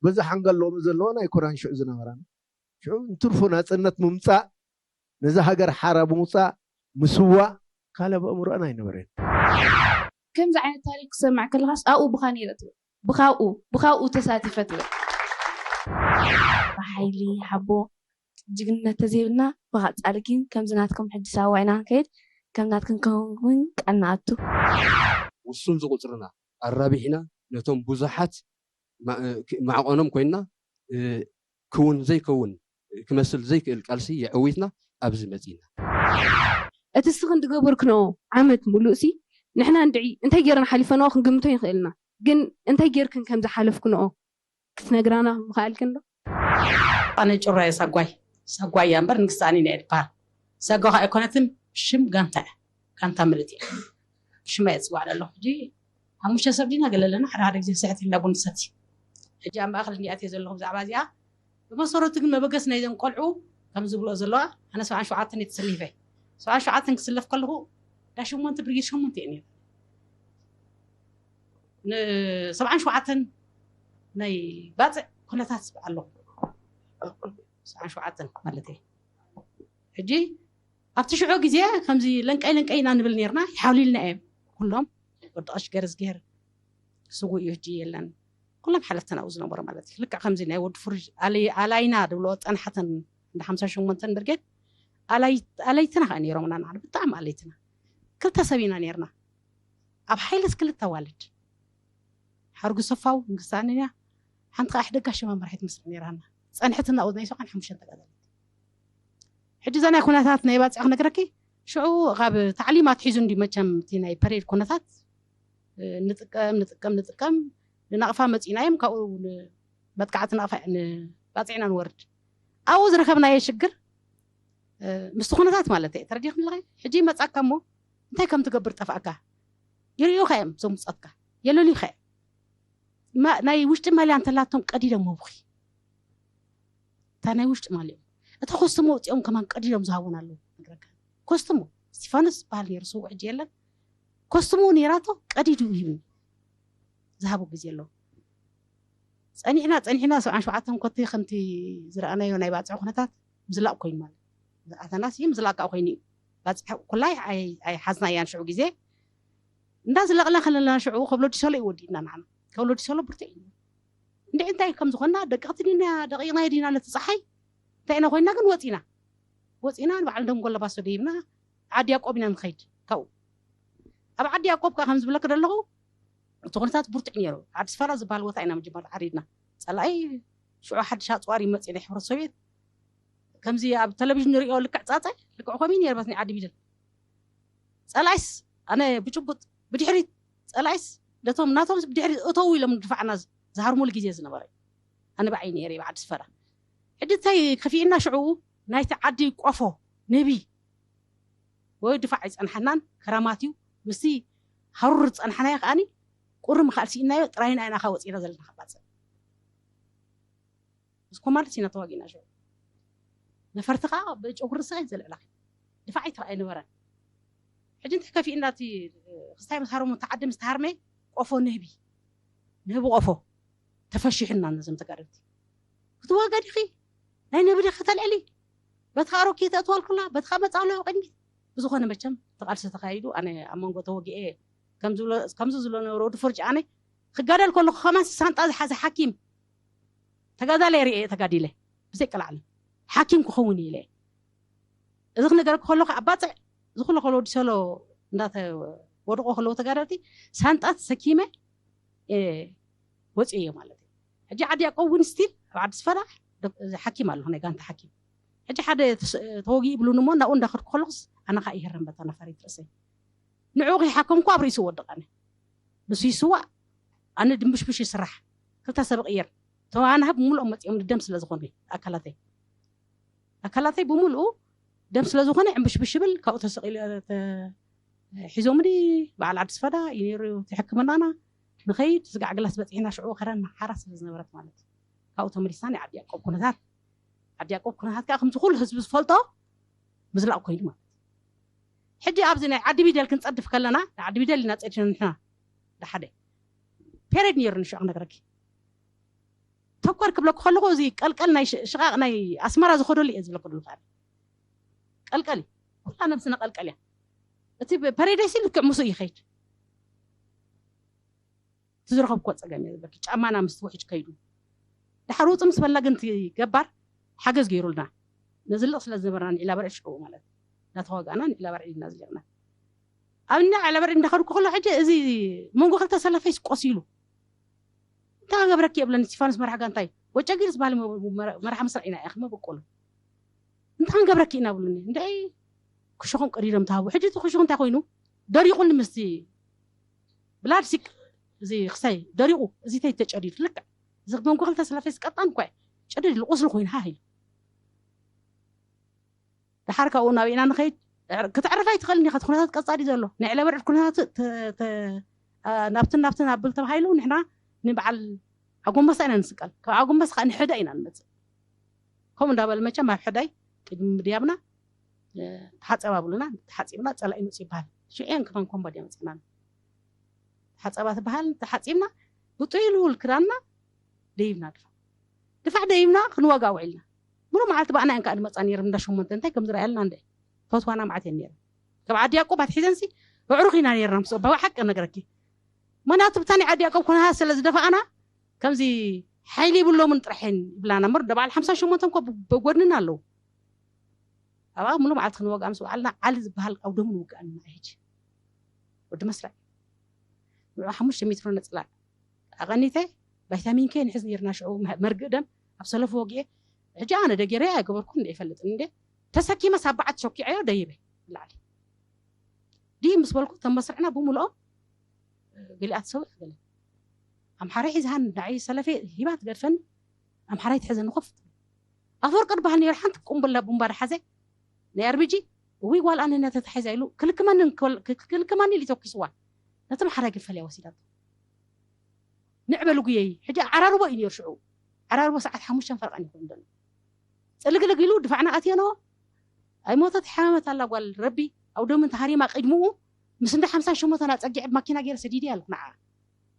በዚ ሓንገል ሎሚ ዘለወን ኣይኮናን ሽዑ ዝነበራን። ሽዑ እንትርፎ ናፅነት ምምፃእ፣ ነዛ ሃገር ሓራ ብምውፃእ፣ ምስዋእ ካልእ ኣብ ኣእምሮኣን ኣይነበረን። ከምዚ ዓይነት ታሪክ ክሰምዕ ከለኻስ ኣብኡ ብኻ ነይረ ትብል፣ ብኻብኡ ብኻብኡ ተሳቲፈ ትብል። ብሓይሊ ሓቦ ጅግንነት ተዘይብልና ብቐፃሊ ግን ከምዚ ናትኩም ሕጂ ሳዋ ኢና ንከይድ፣ ከም ናትኩም ክንከውን ቃል ንኣቱ። ውሱን ዝቁፅርና ኣራቢሕና ነቶም ብዙሓት ማዕቆኖም ኮይንና ክውን ዘይከውን ክመስል ዘይክእል ቃልሲ የዕዊትና ኣብዚ መፂና። እቲ እስኽን ዝገበርክንኦ ዓመት ሙሉእሲ ንሕና እንድዒ እንታይ ገይረን ሓሊፈንኦ ክንግምቶ ይኽእልና፣ ግን እንታይ ገይርክን ከም ዝሓለፍክንኦ ክትነግራና ምኽኣልክን ዶ? ኣነ ጩራ እየ ሳጓይ። ሳጓይ እያ እምበር ንግስቲ ኣኒና እየ ዝበሃል። ሳጓ ከዓ ኣይኮነትን፣ ሽም ጋንታ እያ። ጋንታ ምልእቲ እያ። ሽማ እየ ዝፅዋዕ ዘሎ። ሕጂ ሓሙሽተ ሰብ ዲና ገለ ኣለና፣ ሓደ ሓደ ግዜ ስሕት ኢልና ቡን ንሰቲ። ሕጂ ኣብ ማእኸል እንዲኣት እየ ዘለኹ ብዛዕባ እዚኣ። ብመሰረቱ ግን መበገስ ናይዘን ቆልዑ ከም ዝብልኦ ዘለዋ ኣነ ሰብዓን ሸውዓተን እየ ተሰሊፈ። ሰብዓን ሸውዓተን ክስለፍ ከለኹ ዳ ሸሞንተ ብርጌድ ሸሞንተ እየ ነይረ። ንሰብዓን ሸውዓተን ናይ ባፅዕ ኩነታት ኣለኹ። ሰብዓን ሸውዓተን ማለት እየ። ሕጂ ኣብቲ ሽዑ ግዜ ከምዚ ለንቀይ ለንቀይ ኢና ንብል ነርና፣ ይሓውሊልና እዮም ኩሎም። ወዲ ቀሽ ገርዝጌር ስጉእ እዩ፣ ሕጂ የለን። ኩሎም ሓለፍትና ኣብኡ ዝነበሩ ማለት እዩ። ልክዕ ከምዚ ናይ ወዲ ፍሩጅ ኣላይ- ኣላይና ድብሎ ጸንሓተን እንደ ሓምሳ ሸሞንተን ብርጌድ ኣላይ- ኣለይትና ከኣ ነይሮምና ንዓና ብጣዕሚ ኣለይትና። ክልተ ሰብ ኢና ነርና። ኣብ ሓይልስ ክልተ ኣዋልድ ሓርጉ ሰፋው ንግስቲ ኣንያ ሓንቲ ከኣ ሕደጋ ሽማ መራሒት መስል ነራና። ጸንሕትና ናይ ሰብዓን ሓሙሽተን ተጋዳሊት። ሕጂ እዛ ናይ ኩነታት ናይ ባጽዕ ክነግረኪ ሽዑ ካብ ታዕሊም ኣትሒዙ እንዲ መቸም እቲ ናይ ፐሬድ ኩነታት ንጥቀም ንጥቀም ንጥቀም ንናቕፋ መጺእና እዮም። ካብኡ መጥቃዕቲ ናቕፋ ንባጽዕና ንወርድ ኣብኡ ዝረከብናዮ ሽግር ምስቲ ኩነታት ማለት እየ ተረዲኽኒ ኣለኸ። ሕጂ ይመጻካ እሞ እንታይ ከም ትገብር ጠፍኣካ። ይርእዩኻ እዮም እዞም ውጻትካ የለልዩኻ እዮም። ናይ ውሽጢ ማልያ እንተላቶም ቀዲዶም ምብኺ እታ ናይ ውሽጢ ማልኦም እታ ኮስትሞ ወፂኦም ከማን ቀዲዶም ዝሃቡን ኣለዉ። ነግረካ ኮስትሞ እስቲፋኖስ ዝበሃል ነይሩ ስውእ ሕጂ የለን። ኮስትሞ ነይራቶ ቀዲዱ ይህብኒ ዝሃቡ ግዜ ኣለዉ። ፀኒሕና ፀኒሕና ሰብዓን ሸውዓተን ኮቲ ከምቲ ዝረኣናዮ ናይ ባፅዕ ኩነታት ምዝላቕ ኮይኑ ማለት ዝኣተናስ እዩ ምዝላቕ ከዓ ኮይኑ እዩ። ባፅዕ ኩላይ ኣይሓዝናያን ሽዑ ግዜ እንዳ ዝለቕለ ከለና ሽዑ ከብሎ ዲሰሎ እዩ ወዲእና ንዓና ከብሎ ዲሰሎ ብርትዕ እዩ። እንድዒ እንታይ ከም ዝኾንና ደቀቕቲ ዲና ደቂቕና ዲና ነቲ ፀሓይ እንታይ ኢና ኮይንና ግን ወፂና ወፂና ንበዓል ደንጎሎ ባሶ ደይብና ዓዲ ያቆብ ኢና ንኸይድ ካብኡ ኣብ ዓዲ ያቆብ ከዓ ከም ዝብለክ ዘለኹ እቲ ኩነታት ብርቱዕ ነይሩ። ዓዲ ስፋራ ዝበሃል ቦታ ኢና መጀመርታ ዓሪድና ፀላኢ ሽዑ ሓድሽ ኣፅዋር ይመፅእ ናይ ሕብረት ሶቪየት ከምዚ ኣብ ቴሌቪዥን ንሪኦ ልክዕ ፃፀ ልክዕ ኮሚ ነርበት ናይ ዓዲ ቢድል ፀላይስ ኣነ ብጭቡጥ ብድሕሪት ፀላይስ ነቶም ናቶም ብድሕሪት እተው ኢሎም ድፋዕና ዝሃርሙሉ ግዜ ዝነበረ ኣነ ብዓይ ነይረ ብዓዲ ስፈራ ሕጂ እንታይ ከፊእና ሽዑ ናይቲ ዓዲ ቆፎ ንህቢ ወይ ድፋዕ ኣይፀንሓናን ከራማት እዩ ምስቲ ሃሩር ዝፀንሓናዮ ከዓኒ ቁሪ ምኻል ስኢናዮ ጥራይና ኢና ካ ወፂና ዘለና ካብ ባፅዕ ምስ ኮማንዶስ ኢና ተዋጊእና ሽዑ ነፈርቲ ከዓ ብጨጉሪ ርእስኻ ዘልዕላኺ ድፋዕ ኣይተረኣየ ነበረን ሕጂ እንታይ ከፊእና እቲ ክስታይ ምስ ሃረሙ እቲ ዓዲ ምስ ተሃርመ ቆፎ ንህቢ ንህቢ ቆፎ ተፈሺሑና ነዞም ተጋደልቲ ክትዋጋ ዲኺ ናይ ነብሪ ከተልዕሊ በትኻ ኣሮኪ ተእትዋልኩላ በትኻ መፃ ኣሎ ቅድሚት ብዝኾነ መቸም ተቃልሲ ተካይዱ ኣነ ኣብ መንጎ ተወጊኤ ከምዚ ዝብሎ ነበረ ወዲ ፈርጅ ኣነ ክጋደል ከለኹ ከማን ሳንጣ ዝሓዘ ሓኪም ተጋዳላይ ርእየ ተጋዲለ ብዘይ ቀላዕለ ሓኪም ክኸውን ኢለ እዚ ክነገረኩ ከለኹ ኣባፅዕ ዝኩሎ ከሎ ወዲ ሰሎ እንዳተወድቆ ከለዉ ተጋደልቲ ሳንጣ ተሰኪመ ወፅየ ማለት እዩ። ሕጂ ዓዲ ያቆብ እውን ስቲል ኣብ ዓዲ ስፈራ ሓኪም ኣለኹ ናይ ጋንታ ሓኪም ሕጂ ሓደ ተወጊ ይብሉን እሞ ናብኡ እንዳኸድኩ ከለኹስ ኣነ ከዓ ይህረም በታ ነፋሪት ርእሰይ ንዕኡ ከይሓከምኩ ኣብ ርእሱ ወድቕ ኣነ ንሱ ይስዋእ ኣነ ድንብሽብሽ ይስራሕ ክልተ ሰብ ቅየር ተዋናሃብ ብምሉኦም መፂኦም ንደም ስለ ዝኾኑ ኣካላተይ ኣካላተይ ብምሉኡ ደም ስለ ዝኾነ ዕንብሽብሽ ይብል ካብኡ ተሰቂሉ ሒዞምኒ በዓል ዓዲ ስፈዳ እዩ ነይሩ እቲ ሕክምናና ንኸይድ ስጋዕ ግላስ በፂሕና ሽዑ ከረን ሓራ ስለ ዝነበረት ማለት ካብኡ ተመሊስና ናይ ዓዲ ያቆብ ኩነታት ዓዲ ያቆብ ኩነታት ከዓ ከምዚ ኩሉ ህዝቢ ዝፈልጦ ምዝላቕ ኮይኑ ማለት ሕጂ ኣብዚ ናይ ዓዲ ቢደል ክንፀድፍ ከለና ናይ ዓዲ ቢደል ኢና ፀዲፍና ንሕና ሓደ ፔሬድ ነይሩ ንሽዑ ክነግረኪ ተኮር ክብለኩ ከለኹ እዚ ቀልቀል ናይ ሽቃቅ ናይ ኣስመራ ዝኸደሉ እየ ዝብለኩ ደሉ ቀልቀል ኩላ ነብስና ቀልቀል እያ እቲ ፐሬደሲ ልክዕ ምስኡ ይኸይድ ትዝረኸብኮ ፀገም እየ ዝበኪ ጫማና ምስ ውሕጅ ከይዱ ድሓር ውፅ ምስ በልና ግን ገባር ሓገዝ ገይሩልና ነዝልቕ ስለ ዝነበርና ንዒላ በርዒ ሽዑ ማለት እናተዋጋእና ንዒላ በርዒ ኢልና ዝሊቕና ኣብና ዕለበሪ እንዳኸድኩ ከሎ ሕጂ እዚ መንጎ ክልተ ሰለፈይስ ቆሲሉ እንታይ ገብረኪ የብለኒ እስቲፋኖስ መራሕ ጋንታይ ወጨጊርስ ባህሊ መርሓ ምስራዕ ኢና ኢኻ መበቆሉ እንታይ ገብረኪ ኢና ብሉኒ እንደ ክሽኹም ቀዲዶም ተሃቡ ሕጂ እቲ ክሽኹ እንታይ ኮይኑ ደሪቑኒ ምስቲ ብላድሲክ እዚ ክሳይ ደሪቑ እዚ ተይ ተጨዲዱ ልክዕ እዚ መንጎ ክልተ ሰለፈይስ ቀጣን እኳ ጨዲዱ ቁስሊ ኮይኑ ሃ ኢሉ ድሓር ካብኡ ናብ ኢና ንኸይድ ክትዕርፍ ኣይትኽእልን ኢኻ እቲ ኩነታት ቀጻሊ ዘሎ ናይ ዕለበርዕድ ኩነታት ናብትን ናብትን ኣብል ተባሂሉ ንሕና ንበዓል ኣጎንበሳ ኢና ንስቀል ካብ ኣጎንበሳ ከዓ ንሕደ ኢና ንመፅእ ከምኡ እንዳበለ መቸም ኣብ ሕዳይ ቅድሚ ምድያብና ተሓፀብ ኣብሉና ተሓፂብና ፀላኢ መፁ ይበሃል ሽዑ ከማን ኮምቦ ድያ መፅእና ተሓፀባ ትበሃል ተሓፂብና ብጥይሉ ክዳንና ደይብና ድፋዕ ድፋዕ ደይብና ክንዋጋ ውዒልና ምሉ መዓልቲ ብኣና እየን ከዓ ዝመፃ ነይረን እንዳ ሸሞንተ እንታይ ከም ዝረኣያልና እንደ ፈትዋና መዓት እየን ነይረን ካብ ዓዲ ያቆብ ኣትሒዘንሲ ኣዕሩኽ ኢና ነይርና ምስ ኣባባ ሓቂ ነገረኪ ምክንያቱ ብታ ናይ ዓዲ ያቆብ ኩነታት ስለ ዝደፋኣና ከምዚ ሓይሊ ይብሎምን ጥራሕ እየን ይብላና እምበር እንደ በዓል ሓምሳ ሸሞንተ እኮ ብጎድንና ኣለዉ ኣብኣ ምሉ መዓልቲ ክንወግኣ ምስ በዓልና ዓሊ ዝበሃል ኣውደሙ ንውግኣን ኢና ሕጂ ወዲ መስርዕ ንዑ ሓሙሽተ ሜትሮ ነፅላል ኣቐኒተ ቫይታሚን ኬ ንሕዝ ነርና ሽዑ መርግእ ደም ኣብ ሰለፉ ወጊኤ ሕጂ ኣነ ደጌረ ኣይገበርኩን እንደ ይፈልጥን እንደ ተሰኪመ ሳባዓት ሸኪዐዮ ደይበ ላዕሊ ድይ ምስ በልኩ ተመስርዕና ብምልኦም ገሊኣ ትሰውዕ ገለ ኣምሓራይ ሒዝሃን ንዓይ ሰለፌ ሂባ ትገድፈኒ ኣምሓራይ ትሕዘኒ ኮፍ ኣፈወርቂ ድበሃል ነይሩ ሓንቲ ቁምብላ ቡምባ ድሓዘ ናይ ኣርቢጂ እውይ ጓል ኣነ ነተተሓይዛ ኢሉ ክልክመኒ ክልክመኒ ኢሉ ተኪስዋ ነቲ ኣምሓራይ ግን ፈልያ ወሲዳቶ ንዕበሉ ጉየይ ሕጂ ዓራርቦ እዩ ነይሩ ሽዑ ዓራርቦ ሰዓት ሓሙሽተን ፈርቓን ይኸውን ዘሎ ፅልግልግ ኢሉ ድፋዕና ኣትየኖ ኣይሞተት ሓመመት ኣላ ጓል ረቢ ኣውደምን ተሃሪማ ቅድምኡ ምስ እንዳ ሓምሳን ሸሞንተን ኣፀጊዐ ብማኪና ገይረ ሰዲደ ኣልኩ ንዓ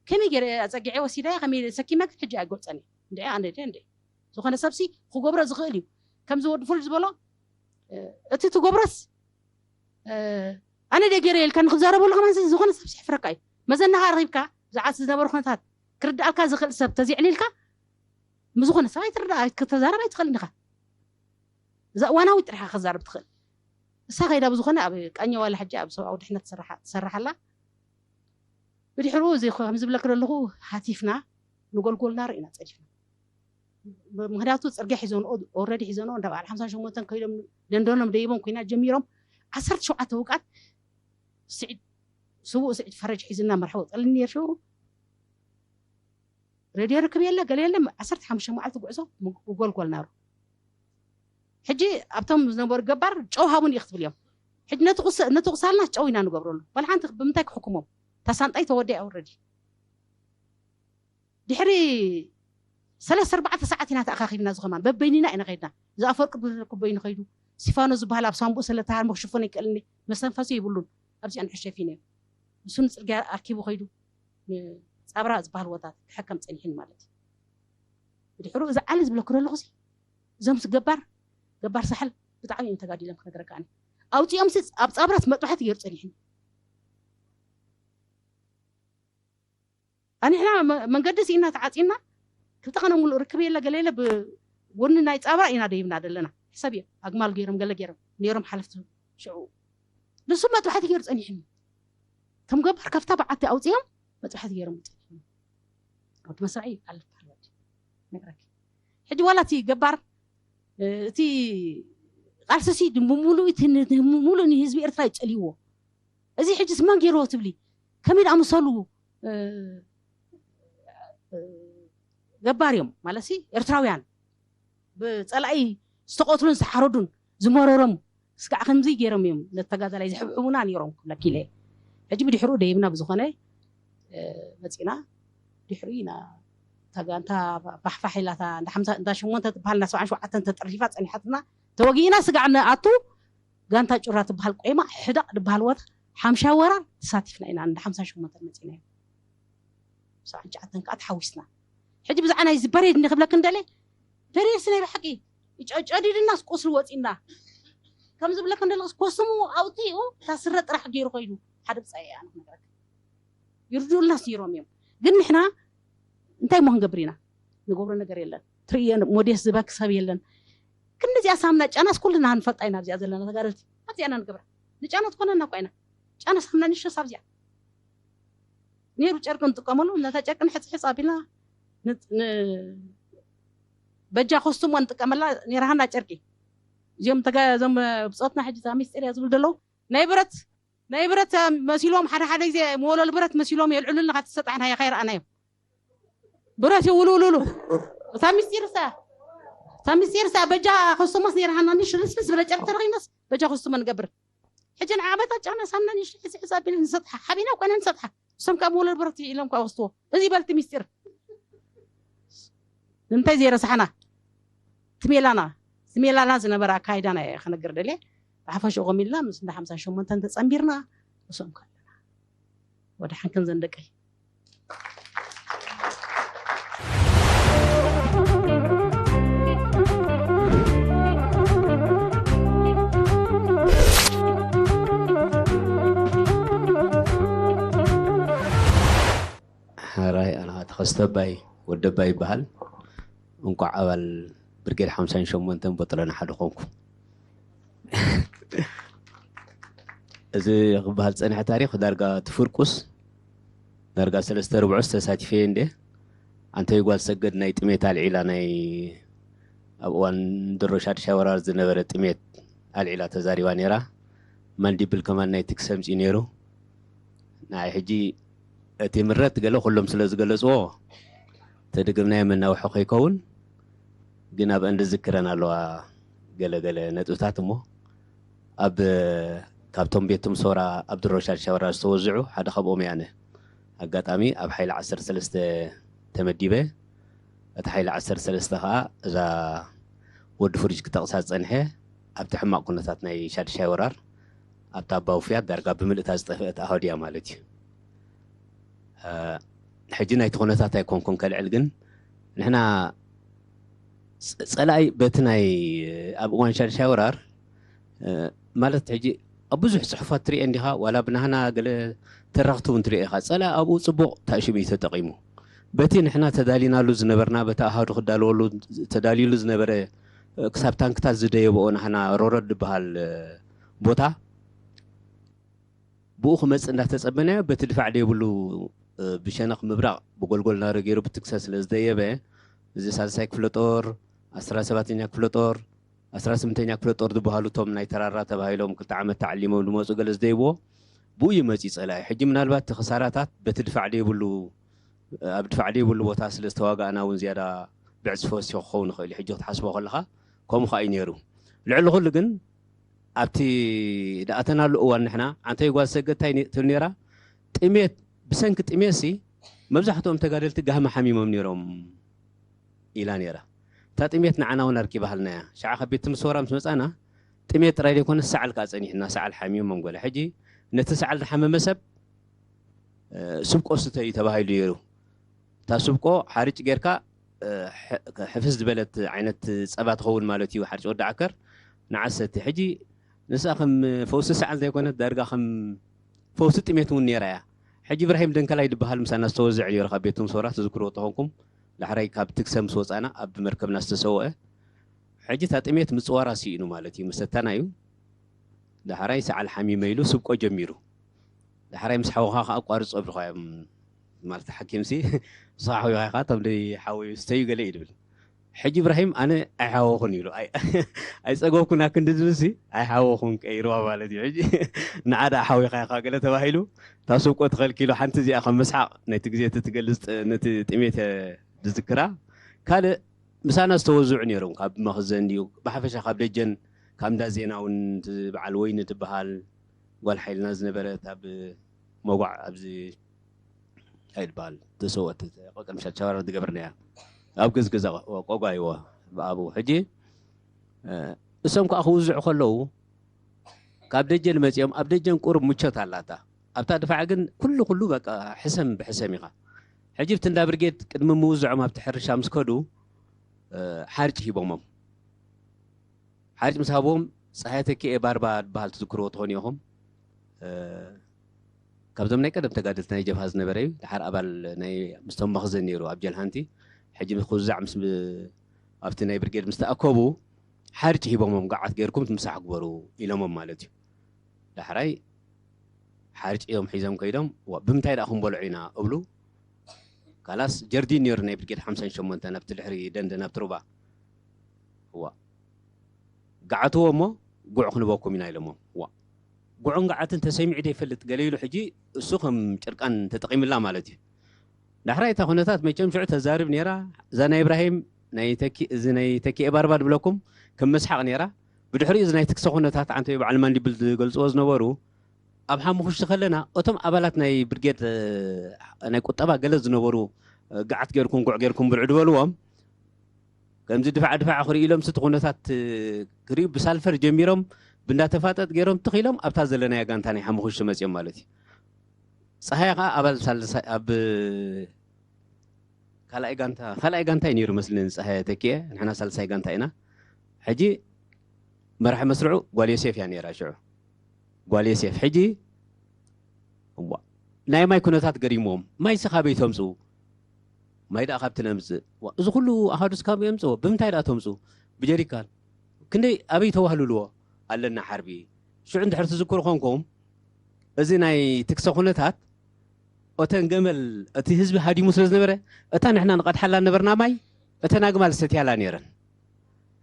ከመይ ገይረ ኣፀጊዐ ወሲዳያ ከመይ ሰኪመ ግን ሕጂ ኣይገልፀን እየ እንደ ኣነ እንደ ዝኾነ ሰብሲ ክገብሮ ዝኽእል እዩ ከምዚ ወዲ ፍሉይ ዝበሎ እቲ ትገብሮስ ኣነ ደይ ገይረ ኢልካ ንክዛረበሉ ከማን ዝኾነ ሰብ ሲሕፍረካ እዩ መዘናኻ ረኺብካ ብዛዕባ ዝነበሩ ኩነታት ክርድኣልካ ዝኽእል ሰብ ተዘይዕሊልካ ምዝኾነ ሰብ ኣይትርዳ ክትዛረብ ኣይትኽእል እንዲኻ እዛ እዋናዊ ጥሪሓ ክዛረብ ትኽእል እሳ ከይዳ ብዝኾነ ኣብ ቀኘ ዋላ ሕጂ ኣብ ሰብኣዊ ድሕነት ትሰርሓላ ብድሕሩ እዚ ከም ዝብለክ ዘለኹ ሃቲፍና ንጎልጎልና ርኢና ፀዲፍና ምክንያቱ ፅርጊያ ሒዞንኦ ኦረዲ ሒዞንኦ እንዳ በዓል ሓምሳ ሸሞንተን ከይዶም ደንደኖም ደይቦም ኩናት ጀሚሮም ዓሰርተ ሸውዓተ ውቃት ስዒድ ስዉእ ስዒድ ፈረጅ ሒዝና መርሓ ወፀልኒ ነር ሽዑ ሬድዮ ርክብ የለ ገለ የለ ዓሰርተ ሓሙሽተ መዓልቲ ጉዕዞ ጎልጎል ናሩ ሕጂ ኣብቶም ዝነበሩ ገባር ጨው ሃቡን እዩ ክትብል እዮም ሕጂ ነቲ ቁሳልና ጨው ኢና ንገብረሉ ባል ሓንቲ ብምንታይ ክሕኩሞም ታሳንጣይ ተወዲያ ኦረዲ ድሕሪ ሰለስተ ኣርባዕተ ሰዓት ኢና ተኣኻኺብና ዝኸማን በበይኒና ኢና ከይድና እዚ ኣፈወርቂ ብኩበይኑ ከይዱ ስቲፋኖ ዝበሃል ኣብ ሳንቡእ ስለተሃርሞ ክሽፈኖ ይክእልኒ መስተንፈሲ ይብሉን ኣብዚኣ ንሕሸፊ ነይሩ ንሱ ንፅርግያ ኣርኪቡ ከይዱ ፃብራ ዝበሃል ቦታ ክሕከም ፀኒሕን ማለት እዩ ብድሕሩ እዚ ዓሊ ዝብለኩ ዘለኹ እዞም ገባር ገባር ሳሕል ብጣዕሚ እዮም ተጋዲሎም ክነግረካ ኣነ ኣውፂኦም ኣብ ፃብራ መጥባሕቲ ገይሩ ፀኒሕን ኣንሕና መ- መንገዲ ስኢና ተዓፂና ክልተ ቀነ ሙሉእ ርክብ የለ ገለ የለ ብጎኒ ናይ ፃብራ ኢና ደይብና ዘለና። ሕሰብ እዮም ኣግማል ገይሮም ገለ ገይሮም ነይሮም ሓለፍቲ ሽዑ ንሱ መጥባሕቲ ገይሩ ፀኒሕኒ። ከም ገባር ካብታ በዓቲ ኣውፅኦም መጥባሕቲ ገይሮም ፀኒሕኒ። ወዲ መስራዕ ይቃለል ነግረኪ። ሕጂ ዋላ እቲ ገባር እቲ ቃልስሲ ብሙሉእ እቲ ን- ሙሉእ ንህዝቢ ኤርትራ ይፀልይዎ። እዚ ሕጂ ስማን ገይርዎ ትብሊ ከመይ ዝኣመሰሉ ገባር እዮም ማለት ሲ ኤርትራውያን ብፀላኢ ዝተቐትሉን ዝተሓረዱን ዝመረሮም ስጋዕ ከምዚ ገይሮም እዮም ነቲ ተጋዳላይ ዝሕብሕቡና ነይሮም ክብለኪ ኢለ። ሕጂ ብድሕሩ ደይብና ብዝኾነ መፂና ድሕሩ ኢና እታ ጋንታ ባሕፋሕ ኢላታ እንዳ ሓምሳ እንዳ ሸሞንተ ትበሃል እንዳ ሰብዓን ሸውዓተን ተጠርኒፋ ፀኒሓትና ተወጊእና ስጋዕ ንኣቱ ጋንታ ጩራ ትበሃል ቆይማ ሕዳቕ ዝበሃል ቦታ ሓምሻ ወራር ተሳቲፍና ኢና እንዳ ሓምሳ ሸሞንተ መፂና እዮም ሰዓን ሸዓተን ከዓ ተሓዊስና ሕጂ ብዛዕባ ናይ ዝበሬድ እንዲ ክብለክ እንደለ በሬድስ ናይ ብሓቂ ጨጨዲድና ስቆስሉ ወፂና ከም ዝብለክ እንደለ ኮስሙ ኣውፅኡ እታ ስረ ጥራሕ ገይሩ ኮይዱ ሓደ ብፃ እያ ንክነግረክ ይርድኡልና ስይሮም እዮም ግን ንሕና እንታይ ሞ ክንገብር ኢና ንገብሮ ነገር የለን ትርእዮ ሞዴስ ዝበክ ሰብ የለን ክንዲዚኣ ሳምና ጫናስ ኩልና ንፈልጣ ኢና ኣብዚኣ ዘለና ተጋደልቲ ኣብዚኣ ኢና ንገብራ ንጫና ትኮነና እኳ ኢና ጫና ሳምና ንሸስ ኣብዚኣ ነይሩ ጨርቂ ንጥቀመሉ ነታ ጨርቂ ንሕፅሕፅ ኣቢልና በጃ ኮስቱሞ ንጥቀመላ ነይራሃና ጨርቂ እዚኦም ተጋ እዞም ብፆትና ሕጂ እዛ ሚስጢር እያ ዝብሉ ዘለዉ ናይ ብረት ናይ ብረት መሲሎም ሓደ ሓደ ግዜ መወለሉ ብረት መሲሎም የልዕሉልና ካብ ትሰጣሕና እያ ከይረኣናዮም ብረት ይውልውልሉ እታ ሚስጢር ሳ እታ ሚስጢር ሳ በጃ ኮስቱሞስ ነይራሃና ንሽልስልስ ብለ ጨርቂ ተረኺብናስ በጃ ኮስቱሞ ንገብር ሕጂ ንዓመታ ጫና ሳምና ንሽልስልስ ኣቢልና ንሰጥሓ ሓቢና ኮነ ንሰጥሓ እሶም ካብ መወለሉ ብረት ኢሎም ካብ ወስድዎ እዚ በልቲ ሚስጢር ንምንታይ ዘይረሳሕና ትሜላና ትሜላና ዝነበረ ኣካይዳና እየ ክነግር ደልየ ብሓፈሽኡ ኮም ኢልና ምስ እንዳ ሓምሳ ሸሞንተን ተፀንቢርና እሶም ከለና ወደ ሓንክን ዘንደቀይ ሕራይ ኣነ ተኸስተ ኣባይ ወዲ ኣባይ ይበሃል። እንቋዕ ኣባል ብርጌድ ሓምሳን ሸሞንተን ቦጥረና ሓደ ኮንኩ። እዚ ክበሃል ዝጸንሐ ታሪኽ ዳርጋ ትፍርቁስ ዳርጋ ሰለስተ ርብዑስ ተሳቲፈ እየ እንደ ኣንተይ ጓል ሰገድ ናይ ጥሜት ኣልዒላ ናይ ኣብ እዋን ድሮ ሻድሻይ ወራር ዝነበረ ጥሜት ኣልዒላ ተዛሪባ ነይራ። ማንዲብል ከማን ናይ ትክሰ ኣምጺኡ ነይሩ። ንዓይ ሕጂ እቲ ምረት ገለ ኩሎም ስለ ዝገለጽዎ ተደገምናዮ መናውሒ ከይከውን ግን ኣብአን ዝዝክረን ኣለዋ ገለ ገለ ነጥብታት እሞ ኣብ ካብቶም ቤት ትምሶራ ኣብ ድሮ ሻድሻይ ወራር ዝተወዝዑ ሓደ ካብኦም እየ ኣነ። ኣጋጣሚ ኣብ ሓይሊ ዓሰርተ ሰለስተ ተመዲበ። እቲ ሓይሊ ዓሰርተ ሰለስተ ከዓ እዛ ወዲ ፍሪጅ ክጠቕሳ ዝጸንሐ ኣብቲ ሕማቕ ኩነታት ናይ ሻድሻይ ወራር ኣብታ ኣባውፍያት ዳርጋ ብምልእታ ዝጠፍአት ኣሃዱ እያ ማለት እዩ። ሕጂ ናይቲ ኩነታት ኣይኮንኩን ከልዕል ግን ንሕና ፀላኢ በቲ ናይ ኣብ እዋን ሻድሻይ ወራር ማለት ሕጂ ኣብ ብዙሕ ፅሑፋት ትሪኦ እንዲኻ ዋላ ብናህና ገለ ተረኽቲ እውን ትሪኦ ኢኻ ፀላኢ ኣብኡ ፅቡቕ ታእሽም እዩ ተጠቂሙ በቲ ንሕና ተዳሊናሉ ዝነበርና በቲ ኣሃዱ ክዳለወሉ ተዳልዩሉ ዝነበረ ክሳብ ታንክታት ዝደየበኦ ናህና ሮረድ ዝበሃል ቦታ ብኡ ክመፅእ እንዳተፀበናዮ በቲ ድፋዕ ደይብሉ ብሸነኽ ምብራቕ ብጎልጎል ናሮ ገይሩ ብትክሰ ስለ ዝደየበ እዚ ሳልሳይ ክፍለ ጦር፣ ዓሰርተ ሰባተኛ ክፍለ ጦር፣ ዓሰርተ ስምንተኛ ክፍለ ጦር ዝበሃሉ እቶም ናይ ተራራ ተባሂሎም ክልተ ዓመት ተዓሊሞም ዝመፁ ገለ ዝደይብዎ ብኡ እዩ መፂኡ ፀላኢ። ሕጂ ምናልባት እቲ ክሳራታት በቲ ድፋዕ ደይብሉ ኣብ ድፋዕ ደይብሉ ቦታ ስለ ዝተዋጋእና እውን ዝያዳ ብዕፅፊ ወሲኹ ክኸውን ይኽእል እዩ። ሕጂ ክትሓስቦ ከለኻ ከምኡ ከዓ እዩ ነይሩ። ልዕሊ ኩሉ ግን ኣብቲ ዝኣተናሉ እዋን ንሕና ዓንተይ ጓል ሰገድ እንታይ ትብል ነይራ? ጥሜት ብሰንኪ ጥሜት ሲ መብዛሕትኦም ተጋደልቲ ጋህሚ ሓሚሞም ነይሮም ኢላ ነይራ። እታ ጥሜት ንዓና እውን ኣርኪባሃልና እያ። ሽዓ ካብ ቤት ትምስወራ ምስ መፃና ጥሜት ጥራይ ዘይኮነ ሰዓል ከዓ ፀኒሕና ሰዓል ሓሚሞም ገለ። ሕጂ ነቲ ሰዓል ዝሓመመ ሰብ ስብቆ ስተ እዩ ተባሂሉ ነይሩ። እታ ስብቆ ሓርጭ ጌርካ ሕፍስ ዝበለት ዓይነት ፀባ ትኸውን ማለት እዩ ሓርጭ ወዲ ዓከር ንዓሰቲ ሕጂ ንሳ ከም ፈውሲ ሰዓል ዘይኮነት ዳርጋ ከም ፈውሲ ጥሜት እውን ነይራ እያ ሕጂ ኢብራሂም ደንከላይ ዝበሃል ምሳና ዝተወዝዐ ነይሩ ካብ ቤት ትምሶራ ትዝክርዎ ተኾንኩም። ዳሕራይ ካብ ትግሰ ምስ ወፃና ኣብ መርከብና ዝተሰወአ። ሕጂ እታ ጥሜት ምፅዋራ ስኢኑ ማለት እዩ፣ መሰተና እዩ። ዳሕራይ ሰዓል ሓሚመ ኢሉ ስብቆ ጀሚሩ። ዳሕራይ ምስ ሓውኻ ከዓ ኣቋርጾ ብልኳዮም ማለት ሓኪምሲ ንስኻ ሓዊኻ ኢኻ፣ እቶም ደይ ሓወዩ ስተዩ ገለ እዩ ድብል። ሕጂ ኢብራሂም ኣነ ኣይሓወኹን ኢሉ ኣይፀገብኩን ኣክንዲ ዝብልሲ ኣይሓወኹን ቀይርዋ ማለት እዩ። ሕጂ ንዓዳ ሓዊኻ ኢኻ ገለ ተባሂሉ እታ ስብቆ ተኸልኪሉ ሓንቲ እዚኣ ከም መስሓቕ ነቲ ግዜ እቲ ትገልፅ ነቲ ጥሜት ዝዝክራ። ካልእ ምሳና ዝተወዝዑ ነይሮም ካብ መኽዘን ድዩ ብሓፈሻ ካብ ደጀን ካብ እንዳ ዜና እውን በዓል ወይኒ ትበሃል ጓል ሓይልና ዝነበረት ኣብ መጓዕ ኣብዚ እንታይ ይበሃል ተሰወት ቀቀምሻ ቻባራ ዝገበርናያ ኣብ ገዝገዛ ቆጓይዎ ብኣቡ ሕጂ እሶም ከዓ ክውዝዑ ከለዉ ካብ ደጀን መፂኦም ኣብ ደጀን ቁሩብ ምቾት ኣላታ ኣብታ ድፋዕ ግን ኩሉ ኩሉ በቃ ሕሰም ብሕሰም ኢኻ ሕጂ ብቲ እንዳ ብርጌድ ቅድሚ ምውዝዖም ኣብቲ ሕርሻ ምስ ከዱ ሓርጭ ሂቦሞም ሓርጭ ምስ ሃብዎም ፀሃየ ተኪኤ ባርባ ዝበሃል ትዝክርዎ ትኾኑ ኢኹም። ካብዞም ናይ ቀደም ተጋደልቲ ናይ ጀብሃ ዝነበረ እዩ። ድሓር ኣባል ናይ ምስቶም መኽዘን ነይሩ ኣብ ጀልሃንቲ። ሕጂ ክውዛዕ ምስ ኣብቲ ናይ ብርጌድ ምስ ተኣከቡ ሓርጭ ሂቦሞም ገዓት ገይርኩም ምሳሕ ግበሩ ኢሎሞም ማለት እዩ። ዳሕራይ ሓርጭ እዮም ሒዞም ከይዶም ዋ ብምንታይ ደኣ ክንበልዖ ኢና እብሉ። ካላስ ጀርዲን ነይሩ ናይ ብርጌድ ሓምሳን ሸሞንተን ኣብቲ ድሕሪ ደንደን ኣብቲ ሩባ እዋ ገዓትዎ እሞ ጉዕ ክንበኩም ኢና ኢሎሞ ዋ ጉዕን ገዓትን ተሰሚዑ ዘይፈልጥ ገለ ኢሉ ሕጂ እሱ ከም ጭርቃን ተጠቒምላ ማለት እዩ። ዳሕራይ እታ ኩነታት መቸም ሽዑ ተዛርብ ነይራ እዛ ናይ ኢብራሂም ናይ ተኪ እዚ ናይ ተኪኤ ባርባ ድብለኩም ከም መስሓቕ ነይራ። ብድሕሪኡ እዚ ናይ ትክሰ ኩነታት ዓንተቢ በዓል ማንዲብል ዝገልፅዎ ዝነበሩ ኣብ ሓሙኽሽቲ ከለና እቶም ኣባላት ናይ ብርጌድ ናይ ቁጠባ ገለ ዝነበሩ ገዓት ጌርኩም ጉዕ ጌርኩም ብልዑ ድበልዎም ከምዚ ድፋዕ ድፋዕ ክርኢ ኢሎም ስቲ ኩነታት ክርእዩ ብሳልፈር ጀሚሮም ብእንዳተፋጠጥ ገይሮም ትኽ ኢሎም ኣብታ ዘለናያ ጋንታ ናይ ሓሙኽሽቲ መፅኦም ማለት እዩ። ፀሃየ ከዓ ኣባል ሳልሳይ ኣብ ካልኣይ ጋንታ ካልኣይ ጋንታ እዩ ነይሩ መስለኒ ፀሃየ ተኪኤ ንሕና ሳልሳይ ጋንታ ኢና። ሕጂ መራሒ መስርዑ ጓል ዮሴፍ እያ ነይራ ሽዑ ጓል ዮሴፍ ሕጂ እዋ ናይ ማይ ኩነታት ገሪምዎም ማይሲ ካበይ ተምፅኡ ማይ ደኣ ካብቲ ነምፅእ ዋ፣ እዚ ኩሉ ኣሃዱስ ካብ የምፅዎ ብምንታይ ደኣ ተምፅኡ ብጀሪካን ክንደይ ኣበይ ተዋህልልዎ ኣለና ሓርቢ ሽዑ እንድሕር ትዝክሩ ኮንኩም እዚ ናይ ትክሰ ኩነታት እተን ገመል እቲ ህዝቢ ሃዲሙ ስለ ዝነበረ እታ ንሕና ንቐድሓላ ነበርና ማይ እተን ኣግማል ዝሰትያላ ነይረን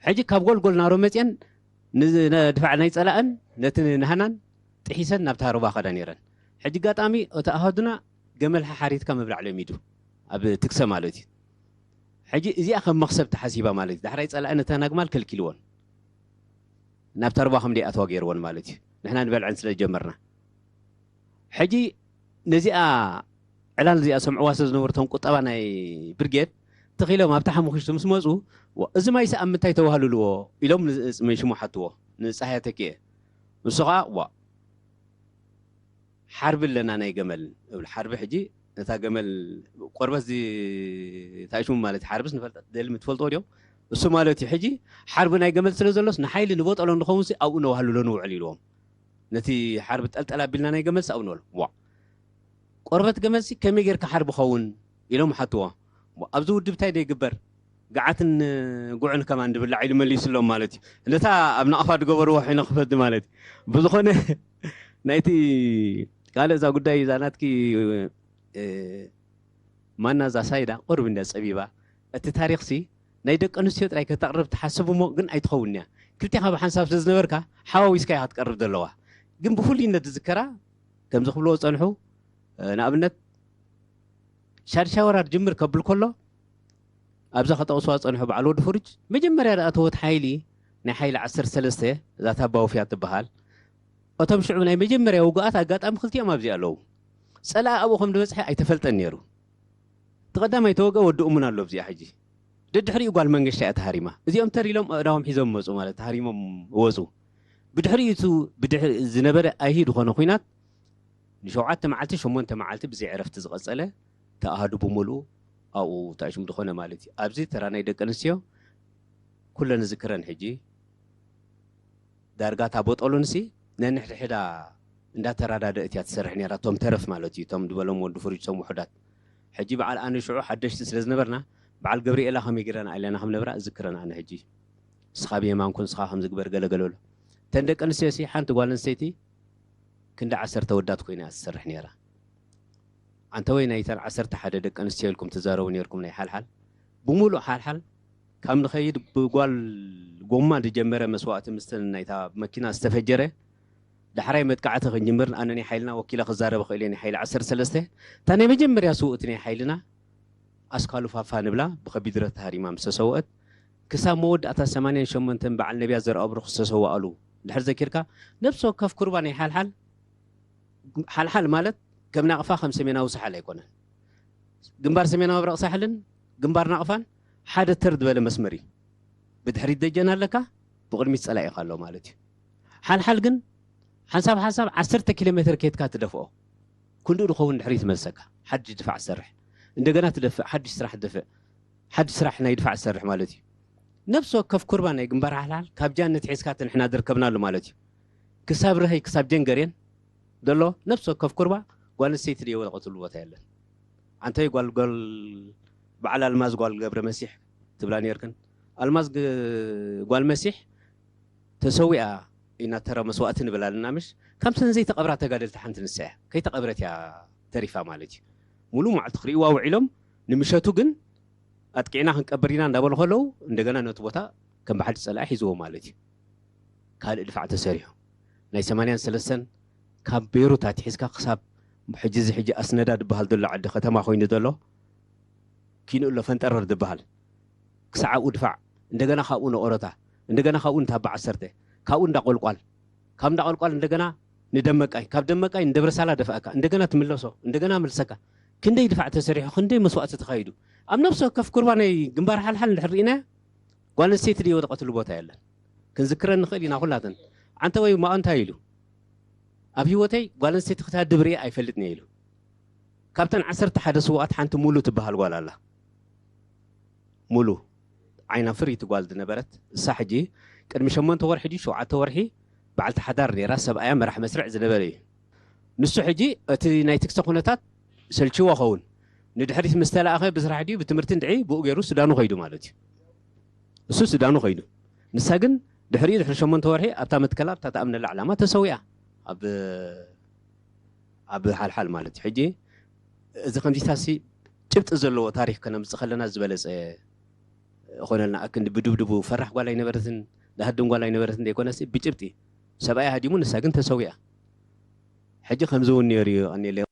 ሕጂ ካብ ጎልጎል ናሮ መፅአን ንድፋዕ ናይ ፀላእን ነቲ ናህናን ጥሒሰን ናብታ ሩባ ከዳ ነይረን ሕጂ ጋጣሚ እቲ ኣሃዱና ገመል ሓሓሪትካ ምብላዕ ለሚዱ ኣብ ትክሰ ማለት እዩ ሕጂ እዚኣ ከም መክሰብ ተሓሲባ ማለት እዩ ዳሕራይ ፀላእን እተን ኣግማል ከልኪልዎን ናብታ ሩባ ከም ደይኣተዋ ገይርዎን ማለት እዩ ንሕና ንበልዐን ስለ ዝጀመርና ሕጂ ነዚኣ ዕላል እዚኣ ሰምዕዋ ስለ ዝነበሩ እቶም ቁጠባ ናይ ብርጌድ ትኺሎም ኣብታ ሓሙኽሽቲ ምስ መፁ እዚ ማይሲ ኣብ ምንታይ ተዋህልልዎ ኢሎም ንመይሽሙ ሓትዎ ንፀሃያ ተኪኤ ንሱ ከዓ ዋ ሓርቢ ኣለና ናይ ገመል እብል ሓርቢ ሕጂ ነታ ገመል ቆርበት ታይሽሙ ማለት ሓርብስ ንፈልጠ ደልሚ ትፈልጦ ዲዮም እሱ ማለት እዩ ሕጂ ሓርቢ ናይ ገመል ስለ ዘሎስ ንሓይሊ ንቦጠሎ ንኸውን ኣብኡ ነዋህልሎ ንውዕል ኢልዎም ነቲ ሓርቢ ጠልጠል ኣቢልና ናይ ገመልሲ ኣብኡ ንበሎ ዋ ቆርበት ገመልሲ ከመይ ጌርካ ሓርቢ ኸውን ኢሎም ሓትዎ ኣብዚ ውድብ እንታይ ደይግበር ገዓትን ጉዕን ከማን ድብላዕ ኢሉ መሊስሎም ማለት እዩ ነታ ኣብ ናቕፋ ድገበርዎ ሒነ ክፈዲ ማለት እዩ ብዝኾነ ናይቲ ካልእ እዛ ጉዳይ እዛ ናትኪ ማና እዛ ሳይዳ ቁርብ እንዳ ፀቢባ እቲ ታሪኽሲ ናይ ደቂ ኣንስትዮ ጥራይ ከተቕርብ ትሓስብ እሞ ግን ኣይትኸውን እያ ክልቴኻ ብሓንሳብ ስለ ዝነበርካ ሓዋዊስካ ኢኻ ትቀርብ ዘለዋ ግን ብፍሉይነት ዝዝከራ ከምዚ ክብልዎ ዝፀንሑ ንኣብነት ሻድሻይ ወራር ጅምር ከብል ከሎ ኣብዛ ከጠቕስዋ ዝፀንሑ በዓል ወዲ ፍሩጅ መጀመርያ ደኣ ተወት ሓይሊ ናይ ሓይሊ ዓሰርተ ሰለስተ እዛ ታባውፍያ ትበሃል እቶም ሽዑ ናይ መጀመርያ ውጉኣት ኣጋጣሚ ክልቲኦም ኣብዚ ኣለዉ ፀላኢ ኣብኡ ከም ዝበፅሐ ኣይተፈልጠን ነይሩ እቲ ቀዳማይ ተወገ ወዲ እሙን ኣሎ ኣብዚኣ ሕጂ ደድሕሪኡ ጓል መንገሻ እያ ተሃሪማ እዚኦም ተር ኢሎም ኣእዳዎም ሒዞም መፁ ማለት ተሃሪሞም ወፁ ብድሕሪኡ ዝነበረ ኣይሂ ዝኾነ ኩናት ንሸውዓተ መዓልቲ ሸሞንተ መዓልቲ ብዘይ ዕረፍቲ ዝቐጸለ ተኣሃዱ ብምሉኡ ኣብኡ ተኣሽሙ ዝኾነ ማለት እዩ። ኣብዚ ተራ ናይ ደቂ ኣንስትዮ ኩለን ዝክረን ሕጂ ዳርጋ እታ ቦጦሎንሲ ነንሕድሕዳ እንዳተራዳደእት እያ ትሰርሕ ነይራ። እቶም ተረፍ ማለት እዩ፣ እቶም ዝበሎም ወዲ ፍሩጅ፣ እቶም ውሑዳት። ሕጂ በዓል ኣነ ሽዑ ሓደሽቲ ስለ ዝነበርና፣ በዓል ገብርኤላ ከመይ ገይረን ኣኢለና ከም ነብራ እዝክረን ኣነ። ሕጂ ንስኻ ብየማንኩ ንስኻ ከም ዝግበር ገለገለሎ። እተን ደቂ ኣንስትዮ ሲ ሓንቲ ጓል ኣንስተይቲ ክንዲ ዓሰርተ ወዳት ኮይና እያ ትሰርሕ ነይራ። ኣንተ ወይ ናይተን ዓሰርተ ሓደ ደቂ ኣንስትዮ ኢልኩም ትዛረቡ ነይርኩም፣ ናይ ሓልሓል ብምሉእ ሓልሓል ካብ ንኸይድ ብጓል ጎማ ዝጀመረ መስዋእቲ፣ ምስተን ናይታ መኪና ዝተፈጀረ፣ ዳሕራይ መጥቃዕቲ ክንጅምር ኣነ ናይ ሓይልና ወኪለ ክዛረብ እኽእል እየ። ናይ ሓይሊ ዓሰርተ ሰለስተ እታ ናይ መጀመርያ ስውእቲ ናይ ሓይልና ኣስካሉ ፋፋ ንብላ ብኸቢድ ብረት ተሃሪማ ምስ ተሰውአት፣ ክሳብ መወዳእታ ሰማንያን ሸሞንተን በዓል ነቢያ ዘርኣብሩኽ ዝተሰዋኣሉ ድሕር ዘኪርካ፣ ነብሲ ወከፍ ኩርባ ናይ ሓልሓል ሓልሓል ማለት ከም ናቕፋ ከም ሰሜናዊ ሳሕል ኣይኮነን። ግንባር ሰሜናዊ ምብራቕ ሳሕልን ግንባር ናቕፋን ሓደ ተር ዝበለ መስመር እዩ። ብድሕሪት ደጀን ኣለካ፣ ብቕድሚት ጸላኢኻ ኣሎ ማለት እዩ። ሓልሓል ግን ሓንሳብ ሓንሳብ ዓሰርተ ኪሎ ሜትር ኬድካ ትደፍኦ። ክንድኡ ዝኸውን ድሕሪት መልሰካ። ሓድሽ ድፋዕ ትሰርሕ። እንደገና ትደፍእ፣ ሓድሽ ስራሕ ትደፍእ። ሓድሽ ስራሕ ናይ ድፋዕ ትሰርሕ ማለት እዩ። ነብሲ ወከፍ ኩርባ ናይ ግንባር ሓልሓል ካብ ጃን ንትሒዝካ እቲ ንሕና ደርከብናሉ ማለት እዩ። ክሳብ ረሀይ፣ ክሳብ ጀንገሬን ዘሎ ነብሲ ወከፍ ኩርባ ጓል ኣንስተይቲ ድየ ወደቐትሉ ቦታ የለን። ኣንተይ ጓል፣ ጓል በዓል ኣልማዝ ጓል ገብረ መሲሕ ትብላ ነይርክን። ኣልማዝ ግ-፣ ጓል መሲሕ ተሰዊኣ ኢና ተራ መስዋእቲ ንብል ኣለና ምሽ? ካብተን ዘይተቐብራ ተጋደልቲ ሓንቲ ንሳ እያ። ከይተቐብረት እያ ተሪፋ ማለት እዩ። ሙሉ መዓልቲ ክርእይዋ ውዒሎም፣ ንምሸቱ ግን ኣጥቂዕና ክንቀብር ኢና እንዳበሉ ከለዉ፣ እንደገና ነቲ ቦታ ከም ብሓዲ ጸላኢ ሒዝዎ ማለት እዩ። ካልእ ድፋዕ ተሰሪሑ። ናይ ሰማንያን ሰለስተን ካብ ቤይሩት ኣትሒዝካ ክሳብ ሕጂ፣ እዚ ሕጂ ኣስነዳ ዝበሃል ዘሎ ዓዲ ከተማ ኮይኑ ዘሎ፣ ኪንኡ ኣሎ ፈንጠረር ዝበሃል፣ ክሳዕ ኣብኡ ድፋዕ፣ እንደገና ካብኡ ንኦረታ፣ እንደገና ካብኡ ንታባ ዓሰርተ፣ ካብኡ እንዳቆልቋል፣ ካብ እንዳቆልቋል እንደገና ንደመቃይ፣ ካብ ደመቃይ ንደብረሳላ ደፍኣካ፣ እንደገና ትምለሶ፣ እንደገና ምልሰካ። ክንደይ ድፋዕ ተሰሪሑ፣ ክንደይ መስዋእቲ ተኻይዱ። ኣብ ነፍሲ ወከፍ ኩርባ ናይ ግንባር ሓልሓል እንድሕር ርኢናያ፣ ጓል ኣንስተይቲ ድየ ወደቐትሉ ቦታ የለን። ክንዝክረን ንኽእል ኢና ኩላተን። ኣንተ ወይ ማኦ እንታይ ኢሉ? ኣብ ህይወተይ ጓል ኣንስተይቲ ክትሃድብ ርእየ ኣይፈልጥን እየ ኢሉ። ካብተን ዓሰርተ ሓደ ስዉኣት ሓንቲ ሙሉ ትበሃል ጓል ኣላ። ሙሉ ዓይና ፍርይቲ ጓል ዝነበረት፣ እሳ ሕጂ ቅድሚ ሸሞንተ ወርሒ ድዩ ሸውዓተ ወርሒ በዓልቲ ሓዳር ነይራ፣ ሰብኣያ መራሕ መስርዕ ዝነበረ እዩ። ንሱ ሕጂ እቲ ናይ ትክተ ኩነታት ሰልችዎ ኸውን። ንድሕሪት ምስ ተላእኸ ብስራሕ ድዩ ብትምህርቲ እንድዒ ብኡ ገይሩ ሱዳኑ ከይዱ ማለት እዩ። እሱ ሱዳኑ ከይዱ። ንሳ ግን ድሕሪኡ ድሕሪ ሸሞንተ ወርሒ ኣብታ መትከላ ኣብታ ተኣምነላ ዕላማ ተሰዊኣ። ኣብ፣ ኣብ ሓልሓል ማለት እዩ። ሕጂ እዚ ከምዚታሲ ጭብጢ ዘለዎ ታሪኽ ከነምጽእ ከለና ዝበለጸ ይኾነልና። ኣክንዲ ብድብድቡ ፈራሕ ጓል ኣይነበረትን፣ ዝሃድም ጓል ኣይነበረትን ዘይኮነሲ ብጭብጢ ሰብኣያ ሃዲሙ ንሳ ግን ተሰዊኣ። ሕጂ ከምዚ እውን ነይሩ እዩ። ቀኒለይ።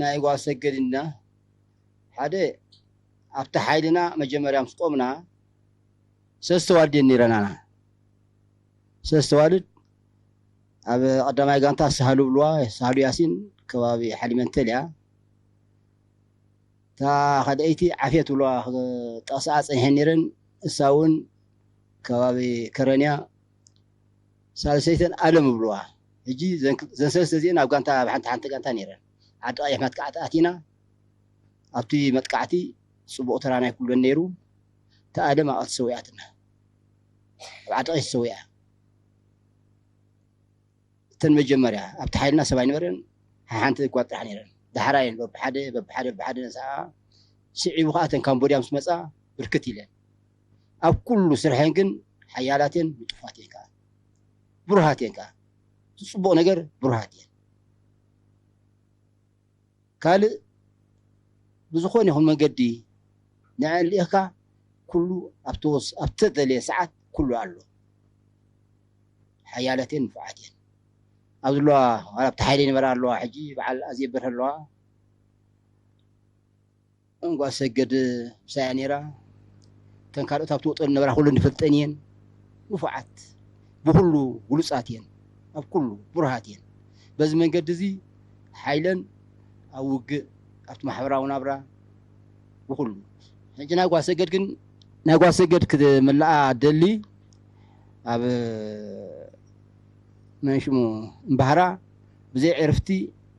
ናይ ጓል ሰገድና ሓደ ኣብቲ ሓይልና መጀመርያ ምስ ቆምና ሰለስተ ዋልድ እየን ነይረናና። ሰለስተ ዋልድ ኣብ ቀዳማይ ጋንታ ሳህሉ ብልዋ፣ ሳህሉ ያሲን ከባቢ ሓሊመንተል እያ። እታ ካልኣይቲ ዓፍየት ብልዋ ክጠቕስኣ ጸኒሐን ነይረን። እሳ እውን ከባቢ ከረንያ። ሳልሰይተን ኣለም ብልዋ። ሕጂ ዘን ዘን ሰለስተ እዚአን ኣብ ጋንታ፣ ኣብ ሓንቲ ሓንቲ ጋንታ ነይረን። ዓዲ ቀይሕ መጥቃዕቲ ኣቲና። ኣብቲ መጥቃዕቲ ጽቡቕ ተራ ናይ ኩለን ነይሩ። እታ ኣለም ኣብኣ ተሰዊኣትና። ኣብ ዓዲ ቀይሕ ተሰዊኣ። እተን መጀመርያ ኣብቲ ሓይልና ሰብ ኣይነበረን፣ ሓንቲ ጓል ጥራሕ ነይረን። ዳሕራየን በብሓደ በብሓደ በብሓደ ነስኣ ስዒቡ ከዓ እተን ካምቦድያ ምስ መፃ ብርክት ኢለን። ኣብ ኩሉ ስርሐን ግን ሓያላት እየን፣ ንጡፋት እየን ከዓ፣ ብሩሃት እየን ከዓ። እቲ ፅቡቕ ነገር ብሩሃት እየን። ካልእ ብዝኾነ ይኹን መንገዲ ንዐን ልኢኽካ ኩሉ ኣብ ተወስ-፣ ኣብ ተደለየ ሰዓት ኩሉ ኣሎ። ሓያለት እየን፣ ንፉዓት እየን። ኣብ ዘለዋ ዋላ ኣብቲ ሓይለ ይነበራ ኣለዋ፣ ሕጂ በዓል ኣዜብ በርሀ ኣለዋ። እንጓ ሰገድ ምሳያ ነይራ። እተን ካልኦት ኣብ ትወጠሉ ነበራ ኩሉ ንፈልጠን እየን። ንፉዓት፣ ብኩሉ ብሉጻት እየን፣ ኣብ ኩሉ ብሩሃት እየን። በዚ መንገዲ እዚ ሓይለን ኣብ ውግእ፣ ኣብቲ ማሕበራዊ ናብራ፣ ብኩሉ። ሕጂ ናይ ጓል ሰገድ ግን፣ ናይ ጓል ሰገድ ክምልኣ ደሊ፣ ኣብ መን ሽሙ እምባህራ ብዘይ ዕርፍቲ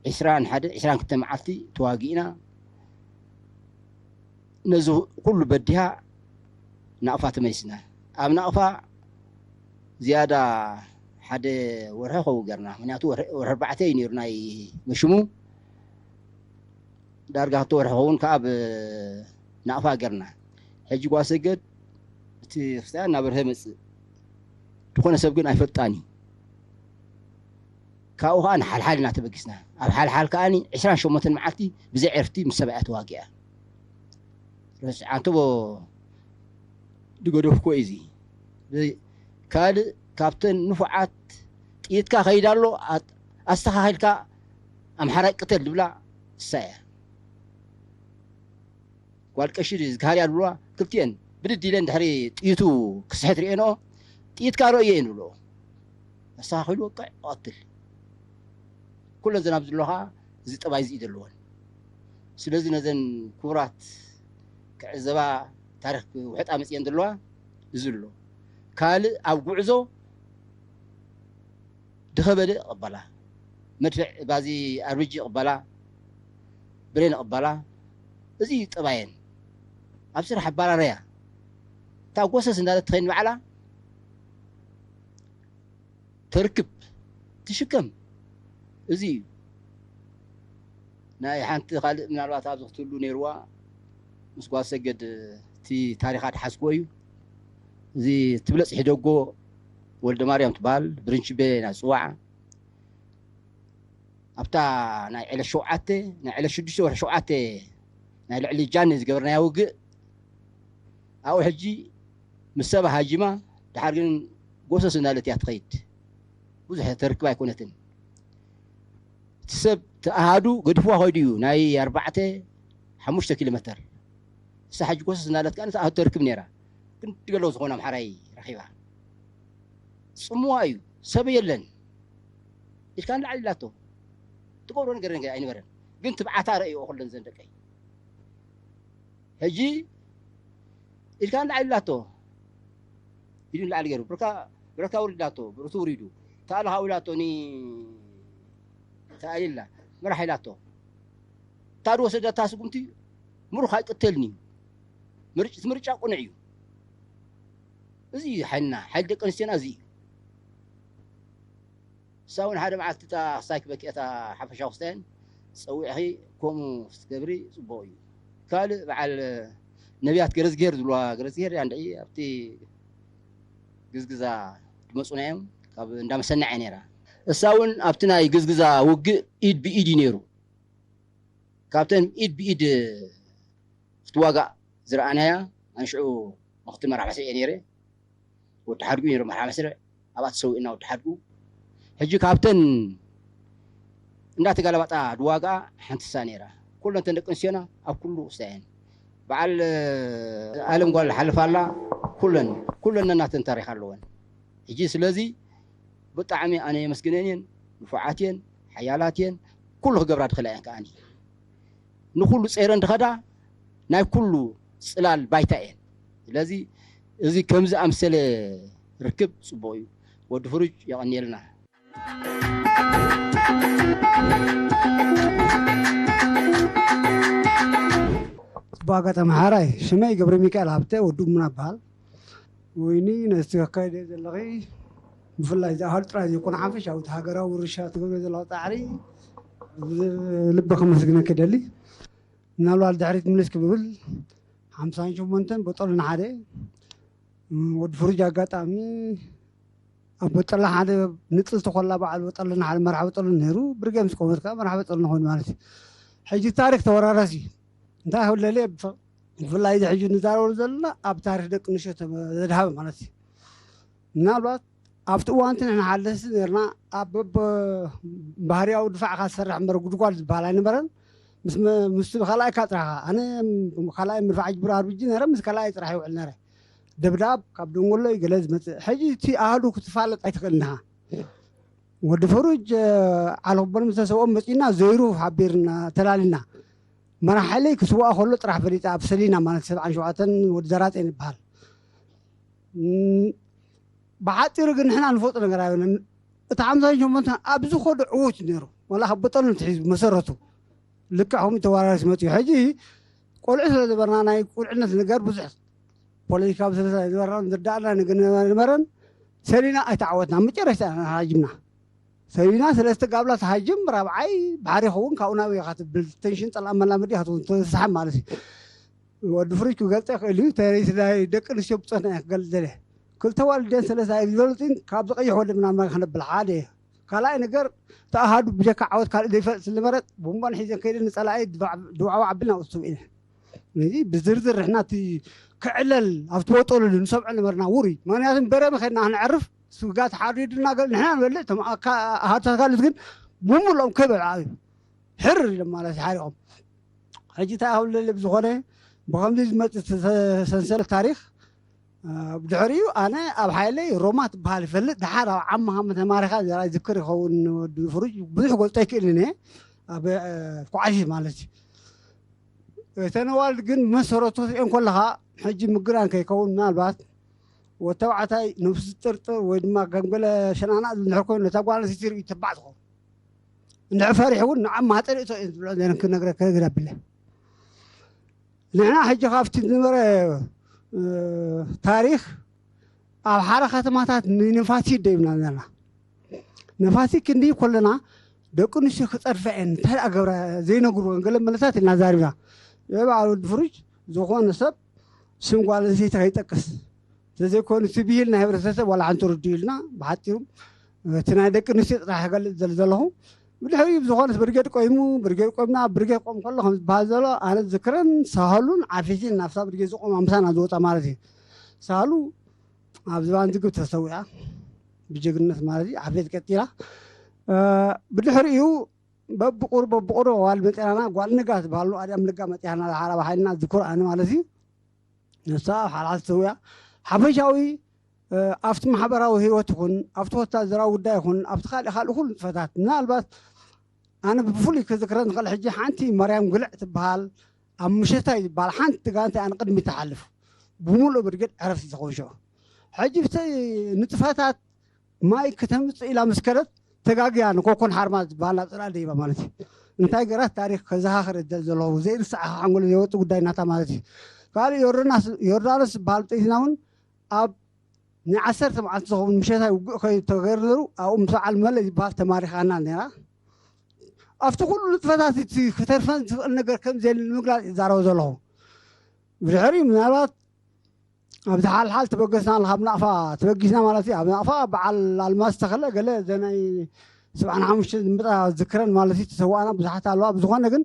ዒስራን ሓደ፣ ዒስራን ክልተ መዓልቲ ተዋጊእና። ነዚ ኩሉ በዲሃ ናቕፋ ተመሊስና። ኣብ ናቕፋ ዝያዳ ሓደ ወርሒ ክኸውን ገርና። ምክንያቱ ወርሒ፣ ወርሒ ኣርባዕተ እዩ ነይሩ ናይ መሽሙ። ዳርጋ ክልተ ወርሒ ክኸውን ከዓ ኣብ ናቕፋ ገርና። ሕጂ ጓሰገድ እቲ ክስታይ እናበርሀ መጽእ። ዝኾነ ሰብ ግን ኣይፈልጣን እዩ። ካብኡ ከዓ ንሓልሓል ኢና ተበጊስና። ኣብ ሓልሓል ከዓ ዕስራን ሸሞንተን መዓልቲ ብዘይ ዕርፍቲ ምስ ሰብኣያ ተዋጊኣ። ረስዓንቶ ድገደፍኮ እዩ እዚ። ካልእ ካብተን ንፉዓት ጥይትካ ከይድ ኣሎ፣ ኣት-፣ ኣስተኻኺልካ ኣምሓራይ ቅተል ዝብላ እሳ እያ። ጓል ቀሺ ዝካርያ ዝብልዋ ክልቲኤን ብድድ ኢለን ድሕሪ ጥይቱ ክስሕት ርእየንኦ፣ ጥይትካ ረእዮ እየን ዝብልኦ። ኣስተኻኺሉ ወቅዕ ይቐትል። ኩለን ዘን ኣብዚ ዘለዋ እዚ ጠባይ እዚ እዩ ዘለወን። ስለዚ ነዘን ክቡራት ክዕዘባ ታሪኽ ክውሕጣ መፅየን ዘለዋ እዚ ኣሎ። ካልእ ኣብ ጉዕዞ ድኸበደ ይቕበላ፣ መድፍዕ ባዚ ኣርብጂ ይቕበላ፣ ብሬን ይቕበላ። እዚ እዩ ጠባየን። ኣብ ስራሕ ኣባራረያ እታ ጎሰስ እንዳለት ትኸይድ ንባዕላ ተርክብ፣ ትሽከም። እዚ እዩ ናይ ሓንቲ ካልእ ምናልባት ኣብዚ ክትህሉ ነይርዋ ምስ ጓል ሰገድ እቲ ታሪኻ ድሓዝክዎ እዩ። እዚ ትብለጽ ሒደጎ ወልደ ማርያም ትበሃል ብርንችቤ ናይ ጽዋዕ ኣብታ ናይ ዕለት ሸውዓተ፣ ናይ ዕለት ሽዱሽተ ወርሒ ሸውዓተ ናይ ልዕሊ ጃኒ ዝገበርናያ ውግእ ኣብኡ ሕጂ ምስ ሰባ ሃጂማ ድሓር ግን ጎሰስ እናለት እያ ትኸይድ። ብዙሕ ተርክብ ኣይኮነትን። እቲ ሰብ እቲ ኣሃዱ ገዲፍዋ ከይዱ እዩ ናይ ኣርባዕተ ሓሙሽተ ኪሎ ሜተር። እሳ ሕጂ ጎሰስ እናለት ከዓ ነቲ ኣሃዱ ተርክብ ነይራ። ግን ድገሎ ዝኾነ ኣምሓራይ ረኺባ። ጽምዋ እዩ፣ ሰብ የለን። ኢድካ ንላዕሊ ኢላቶ። ትገብሮ ነገር ነገር ኣይነበረን። ግን ትብዓታ ረእይኦ ኩለን ዘን ደቀይ። ሕጂ ኢድካ ንላዕሊ ኢላቶ። ኢዱ ንላዕሊ ገይሩ። ብርካ፣ ብረካ ውሪድ ኢላቶ። ብርቱ ውሪዱ። ተኣልኻ ኢላቶ። ኒ ተኣሊላ። ምራሕ ኢላቶ። እታ ዝወሰደታ ስጉምቲ ምሩኽ ኣይቅተልን እዩ። ምርጭ-፣ ምርጫ ቁኑዕ እዩ። እዚ እዩ ሓይልና፣ ሓይሊ ደቂ ኣንስትዮና እዚ እዩ። እሳ እውን ሓደ መዓልቲ እታ ክሳይ ክበኪ እታ ሓፈሻ ክስታየን ጸዊዕኺ ከምኡ ክትገብሪ ጽቡቕ እዩ። ካልእ በዓል ነቢያት ገረዝግሄር ዝብልዋ፣ ገረዝግሄር እያ እንድዒ ኣብቲ ግዝግዛ ድመጹና እዮም፣ ካብ እንዳ መሰናዕ እያ ነይራ። እሳ እውን ኣብቲ ናይ ግዝግዛ ውግእ ኢድ ብኢድ እዩ ነይሩ። ካብተን ኢድ ብኢድ ክትዋጋእ ዝረኣናያ ኣንሽዑ ምኽትል መራሕ መስርዕ እየ ነይረ። ወዲ ሓድጉ ነይሩ መራሕ መስርዕ፣ ኣብኣ ተሰዊእና ወዲ ሓድጉ። ሕጂ ካብተን እንዳተጋላባጣ ድዋጋኣ ሓንቲ እሳ ነይራ። ኩለን ተን ደቂ ኣንስትዮና ኣብ ኩሉ ውስታ እየን። በዓል ኣለም ጓል ሓልፍ ኣላ። ኩለን፣ ኩለን ነናተን ታሪኽ ኣለወን። ሕጂ ስለዚ ብጣዕሚ ኣነ የመስግነን እየን። ንፉዓት እየን፣ ሓያላት እየን። ኩሉ ክገብራ ድኽእላ እየን ከኣኒ። ንኹሉ ጸይረን ድኸዳ ናይ ኩሉ ጽላል ባይታ እየን። ስለዚ እዚ ከምዚ ኣምሰለ ርክብ ጽቡቕ እዩ። ወዲ ፍሩጅ የቐንየልና። ጽቡቕ ኣጋጣሚ ሓራይ፣ ሽመይ ገብረ ሚካኤል ሃብተ ወዲ እሙና እበሃል። ወይኒ ነቲ ኣካይደ ዘለኺ ብፍላይ ዝኣህል ጥራይ ዘይኮነ ሓፈሻዊ እቲ ሃገራዊ ውርሻ ትገብረ ዘለዋ ፃዕሪ ልቢ ከመስግነኪ ደሊ። ምናልባት ድሕሪት ምልስ ክብል ሓምሳን ሸሞንተን በጠሉን ሓደ ወዲ ፍሩጅ ኣጋጣሚ ኣብ በጠላ ሓደ ንፅል ተኮላ በዓል በጠሉን ሓደ መርሓ በጠሉን ነይሩ። ብርጌ ምስ ቆመት ከዓ መርሓ በጠሉን ኮይኑ ማለት እዩ። ሕጂ ታሪክ ተወራረስ እዩ። እንታይ ክብለለ ብፍላይ እዚ ሕጂ ንዛረበሉ ዘለና ኣብ ታሪክ ደቂ ኣንስትዮ ተመ- ዘድሃበ ማለት እዩ። ምናልባት ኣብቲ እዋንቲ ንሕና ሓለሲ ነርና ኣብ በበ ባህርያዊ ድፋዕካ ዝሰርሕ እምበር ጉድጓድ ዝበሃል ኣይነበረን። ምስ መ- ምስ ካልኣይካ ጥራኻ ኣነ ካልኣይ ምድፋዕ ጅብር ኣርብጂ ነረ ምስ ካልኣይ ጥራሕ ይውዕል ነረ። ደብዳብ ካብ ደንጎሎ እዩ ገለ ዝመፅእ። ሕጂ እቲ ኣህዱ ክትፋለጥ ኣይትኽእልን ኢኻ። ወዲ ፈሩጅ ዓለኹበል ምስ ተሰብኦም መፂና ዘይሩ ሓቢርና ተላሊና መራሕለይ ክስዋእ ከሎ ጥራሕ ፈሊጣ ኣብ ሰሊና ማለት ሰብዓን ሸውዓተን ወዲ ዘራጤን ይበሃል። ብሓፂሩ ግን ንሕና ንፈልጦ ነገር ኣይኮነን። እቲ ሓምሳን ሸሞንተን ኣብ ዝኾዶ ዕዉት ነይሩ ወላ ካብ በጠሉ ትሒዙ መሰረቱ ልክዕ ከምኡ ተወራሪስ መፅዩ። ሕጂ ቆልዑ ስለ ዝበርና ናይ ቁልዕነት ነገር ብዙሕ ፖለቲካዊ ስለ ዝበርና ዝርዳእና ነገር ነበረን። ሰሊና ኣይተዓወትና መጨረሽታ ኢና ሃጅምና። ሰሊና ሰለስተ ጋብላ ተሃጅም ራብዓይ ባሕሪ ይኸውን ካብኡ ናብ ኢኻ ትብል ቴንሽን ፀላም መላመዲ ኢኻ ትኸውን ተስሓብ ማለት እዩ። ወዲ ፍሩጅ ክገልፀ ይኽእል እዩ። ተሪስ ናይ ደቂ ኣንስትዮ ብፆት ናይ ክገልፅ ደለ ክልተ ዋልደን ሰለስተ ኣይዝበልፅን ካብ ዝቐይሕ ወደ ምናምን ክነብል ሓደ ካልኣይ ነገር ተኣሃዱ ብጀካ ዓወት ካልእ ዘይፈልጥ ስለነበረ ቡምባን ሒዘን ከይደ ንፀላኢ ድባዕባዕ ኣብልና ውፅው ኢለ እዚ ብዝርዝር ንሕና እቲ ክዕለል ኣብቲ ወጠሉሉ ንሰምዖ ነበርና ውሩይ ምክንያቱ በረሚ ከድና ክነዕርፍ ስጋ ተሓሪዱና ገ- ንሕና ንበልዕ እቶም ኣካ- ኣሃዱታት ካልኦት ግን ብምሉኦም ከይበልዓ እዩ ሕር ኢሎም ማለት እዩ ሓሪቖም ሕጂ እንታይ ኣሁለለ ብዝኾነ ብከምዚ ዝመፅእ ሰንሰለት ታሪክ ብድሕሪኡ ኣነ ኣብ ሓይለይ ሮማ ትበሃል ይፈልጥ ድሓር ኣብ ዓማ ከም ተማሪኻ ዘራ ዝክር ይኸውን ወዲ ፍሩጅ ብዙሕ ገልጦ ኣይክእልን እየ ኣብ ኩዓሺ ማለት እዩ እተን ኣዋልድ ግን መሰረቱ ክትሪኦ ከለኻ ሕጂ ምግናን ከይከውን ምናልባት ወተባዕታይ ነብሱ ዝጥርጥር ወይ ድማ ገምገለ ሸናና ዝንሕር ኮይኑ ነታ ጓል ኣንስተይቲ ርእዩ ተባዕ ዝኸውን እንድሕር ፈሪሑ እውን ንዓማ ጠሪእቶ እየን ዝብሎ ዘን ክነግረ ክነግር ኣብለ ንሕና ሕጂ ካብቲ ዝነበረ ታሪክ ኣብ ሓደ ከተማታት ንነፋሲት ደይብና ዘለና ነፋሲት ክንዲ ከለና ደቂ ኣንስትዮ ክፀድፋ እየን እንታይ ደኣ ገብራ ዘይነግርወን ገለ መለሳት ኢልና ዛሪብና በዓል ወዲ ፍሩጅ ዝኾነ ሰብ ስም ጓል ኣንስተይቲ ከይጠቅስ ተዘይኮኑ እቲ ብሂል ናይ ህብረተሰብ ዋላ ሓንቲ ርድኡ ኢልና ብሓፂሩ እቲ ናይ ደቂ ኣንስትዮ ጥራሕ ክገልፅ ዘለ ዘለኹ ብድሕሪኡ ብዝኾነት ብርጌድ ቆይሙ ብርጌድ ቆይምና ብርጌድ ቆም ከሎ ከም ዝበሃል ዘሎ ኣነ ዝክረን ሳህሉን ዓፊሲን ናብሳ ብርጌድ ዝቆም ኣምሳና ዝወፃ ማለት እዩ ሳህሉ ኣብ ዝባን ዝግብ ተሰዊኣ ብጀግንነት ማለት እዩ ዓፌት ቀጢላ ብድሕሪኡ በብቁር በብቁር ዋል መፅናና ጓል ንጋ ዝበሃሉ ኣድያም ንጋ መፅያና ሓራ ባሓልና ዝኩር ኣነ ማለት እዩ ንሳ ኣብ ሓልሓል ተሰዊኣ ሓፈሻዊ ኣብቲ ማሕበራዊ ህይወት ይኹን ኣብቲ ወታደራዊ ጉዳይ ይኹን ኣብቲ ካልእ ካልእ ኩሉ ንጥፈታት ምናልባት ኣነ ብፍሉይ ክዝክረን ዝኽእል ሕጂ ሓንቲ ማርያም ግልዕ ትበሃል ኣብ ምሸታይ ዝበሃል ሓንቲ ጋንታ ኣነ ቅድሚ ትሓልፍ ብምሉእ ብርጌድ ዕረፍቲ ዝኸውን ሽዑ ሕጂ ብተይ ንጥፈታት ማይ ከተምፅእ ኢላ ምስ ከደት ተጋግያ ንኮኮን ሓርማዝ ዝበሃል ናብ ፅላል ደይባ ማለት እዩ እንታይ ገራት ታሪክ ከዘኻኽር እደል ዘለኹ ዘይርሳዕ ሓንጎል ዘይወፅ ጉዳይ ናታ ማለት እዩ ካልእ ዮርዳኖስ ዝበሃል ጥይትና እውን ኣብ ናይ ዓሰርተ መዓልቲ ዝኸውን ምሸታይ ውግእ ከይተገርነሩ ኣብኡ ምስ በዓል መለ ዝበሃል ተማሪኻና ነራ ኣብቲ ኩሉ ንጥፈታት እቲ ክተርፈን ዝኽእል ነገር ከም ዘየለ ንምግላፅ ይዛረቡ ዘለኹ ብድሕሪ ምናልባት ኣብዚ ሓልሓል ተበገስና ካብ ናቕፋ ተበጊስና ማለት እዩ ኣብ ናቕፋ በዓል ኣልማዝ ተኸለ ገለ ዘናይ ሰብዓን ሓሙሽተ ዝምጣ ዝክረን ማለት እዩ ተሰዋእና ብዙሓት ኣለዋ ብዝኾነ ግን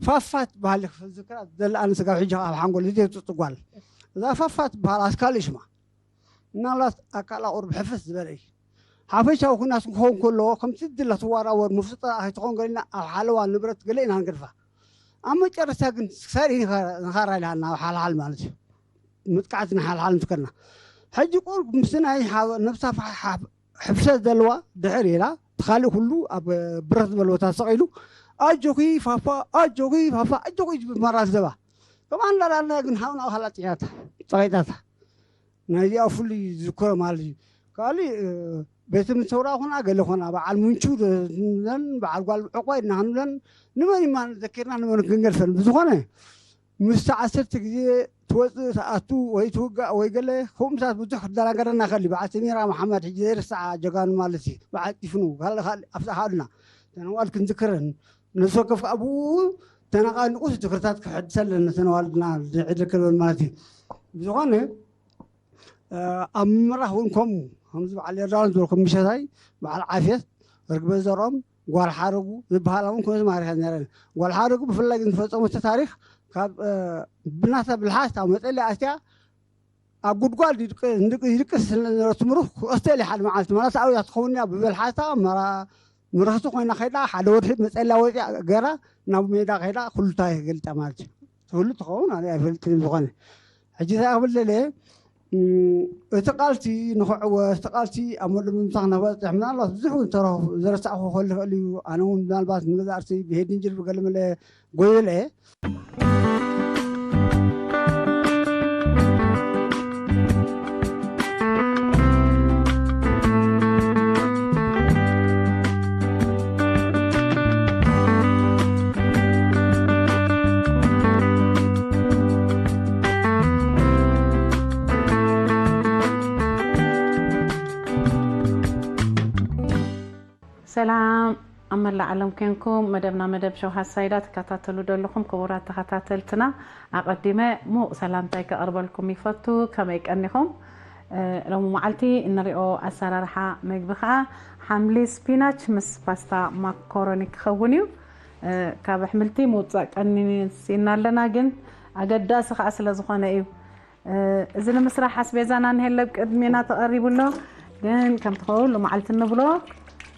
ፋፋ ትበሃል ክዝክራ ዘለኣን ስጋብ ሕጂ ኣብ ሓንጎል እዚ የውፅእ ጓል እዛ ፋፋ ትበሃል ኣስካሊ ሽማ ምናልባት ኣካላ ቁርብ ሕፍስ ዝበለ እዩ ሓፈሻዊ ኩናት ክኸውን ከለዎ ከምቲ ዝድለ ትዋራወር መፍስጠ ኣይትኸውን ገሊና ኣብ ሓለዋ ንብረት ገለ ኢና ንገድፋ ኣብ መጨረስታ ግን ክሳድ ንኻራ ኢልሃልና ኣብ ሓልሓል ማለት እዩ ምጥቃዕቲ ንሓልሓል እንትከልና ሕጂ ቁርብ ምስ ናይ ነብሳ ሕፍሰት ዘለዋ ድሕር ኢላ እቲ ካልእ ኩሉ ኣብ ብረት ዝበለ ቦታ ተሰቂሉ ኣጆኺ ፋፋ ኣጆኺ ፋፋ ኣጆኺ ዝብል መራ ዘባ ከምኣ እንዳላልና ግን ሃውና ካላ ጥያታ ፀቂጣታ ናይዚኣ ፍሉይ ዝዝክሮ ማለት እዩ ካልእ ቤተ ምሰውራ ኮና ገለ ኮና በዓል ምንቹ ለን በዓል ጓል ዕቋይ እናሃኑለን ንመን ይማ ዘኪርና ንመን ክንገድፈን ብዝኾነ ምስቲ ዓሰርተ ግዜ ትወፅእ ትኣቱ ወይ ትውጋእ ወይ ገለ ከምኡታት ብዙሕ ክደናገረና ከሊ በዓል ሰሚራ መሓመድ ሕጂ ዘይርሳዓ ጀጋኑ ማለት እዩ። በዓል ጢፍኑ ካልእ ካልእ ኣብዛ ሃሉና ተነዋል ክንዝክረን ነፍሲ ወከፍ ኣብኡ ተነቓኒቑ ዝክርታት ክሕድሰለን ነተነዋልና ንዕድል ክልበል ማለት እዩ። ብዝኾነ ኣብ ምምራሕ እውን ከምኡ ከምዚ በዓል ኤርዳውን ዝበልኩም ምሸታይ በዓል ዓፍየት ርግበ ዘርኦም ጓል ሓረጉ ዝበሃላ እውን ከምዚ ማሪኻ ነረን። ጓል ሓረጉ ብፍላይ ግን ዝፈፀመቶ ታሪክ ካብ ብናታ ብልሓት ኣብ መፀለያ ኣትያ ኣብ ጉድጓድ ይድቅስ ዝነበረ ትምሩኽ ክቀስተል ሓደ መዓልቲ ማለት ኣብያ ትኸውን እያ ብበልሓታ ምርኽቲ ኮይና ከይዳ ሓደ ወድሒ መፀለያ ወፅያ ገራ ናብ ሜዳ ከይዳ ኩሉታ ይገልጣ ማለት እዩ። ትህሉ ትኸውን ኣነ ኣይፈልጥን ዝኾነ ሕጂ እንታይ ክብል ደለ እቲ ቃልሲ ንኽዕወት እቲ ቃልሲ ኣብ መደምምታ ክነበፅሕ ምናልባት ብዙሕ እውን ተረኽቡ ዝረሳዕኹ ክኽእል ይኽእል እዩ። ኣነ እውን ምናልባት ንገዛእ ርእሲ ብሄድን ጅርቢ ገለመለ ጎየለ ሰላም ኣብ መላእ ዓለም ኮንኩም መደብና መደብ ሸው ሃሳይዳ ትከታተሉ ዘለኹም ክቡራት ተኸታተልትና ኣቐዲመ ሙቕ ሰላምታይ ከቕርበልኩም ይፈቱ። ከመይ ቀኒኹም? ሎሚ መዓልቲ እንሪኦ ኣሰራርሓ መግቢ ከዓ ሓምሊ ስፒናች ምስ ፓስታ ማኮሮኒ ክኸውን እዩ። ካብ ኣሕምልቲ ምውፃእ ቀኒስና ኣለና፣ ግን ኣገዳሲ ከዓ ስለ ዝኾነ እዩ። እዚ ንምስራሕ ኣስቤዛና ንሄለብ ቅድሜና ተቐሪቡ ኣሎ፣ ግን ከምቲ ኩሉ መዓልቲ እንብሎ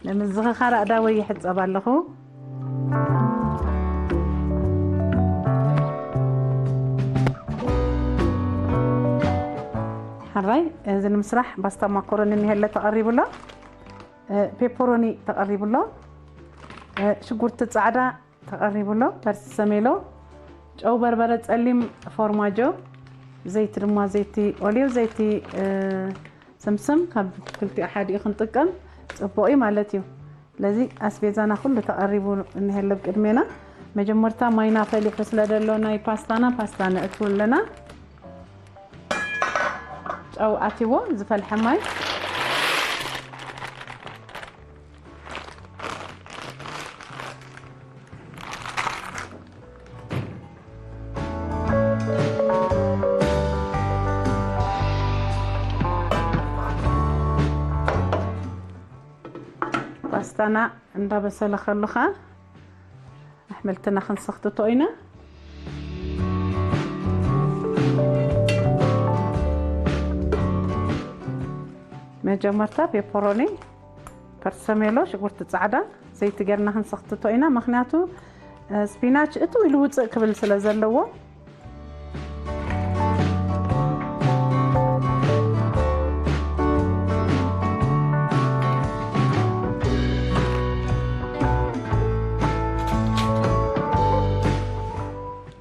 ንምዝኽኻር ኣእዳወይ ይሕጸብ ኣለኹ። ሕራይ እዚ ንምስራሕ ባስታ ማኮሮኒ ንሄለ ተቐሪቡ ኣሎ፣ ፔፐሮኒ ተቐሪቡ ኣሎ፣ ሽጉርቲ ጻዕዳ ተቐሪቡ ኣሎ። በርሰሜሎ፣ ጨው፣ በርበረ ጸሊም፣ ፎርማጆ፣ ዘይቲ ድማ ዘይቲ ኦሊቭ፣ ዘይቲ ስምስም ካብ ክልቲኡ ሓዲኡ ክንጥቀም ጽቡቕ እዩ ማለት እዩ። ስለዚ ኣስቤዛና ኩሉ ተቐሪቡ እንሄለብ ቅድሜና መጀመርታ ማይና ፈሊሑ ስለ ዘሎ ናይ ፓስታና ፓስታ ነእትው ኣለና። ጨው ኣትዎ ዝፈልሐ ማይ ፓስታና እንዳበሰለ ከሉ ኸዓ ኣሕምልትና ክንሰኽትቶ ኢና። መጀመርታ ፔፐሮኒ፣ ፐርሰሜሎ፣ ሽጉርቲ ፃዕዳ፣ ዘይቲ ገርና ክንሰኽትቶ ኢና። ምክንያቱ ስፒናች እትው ኢሉ ውፅእ ክብል ስለ ዘለዎ።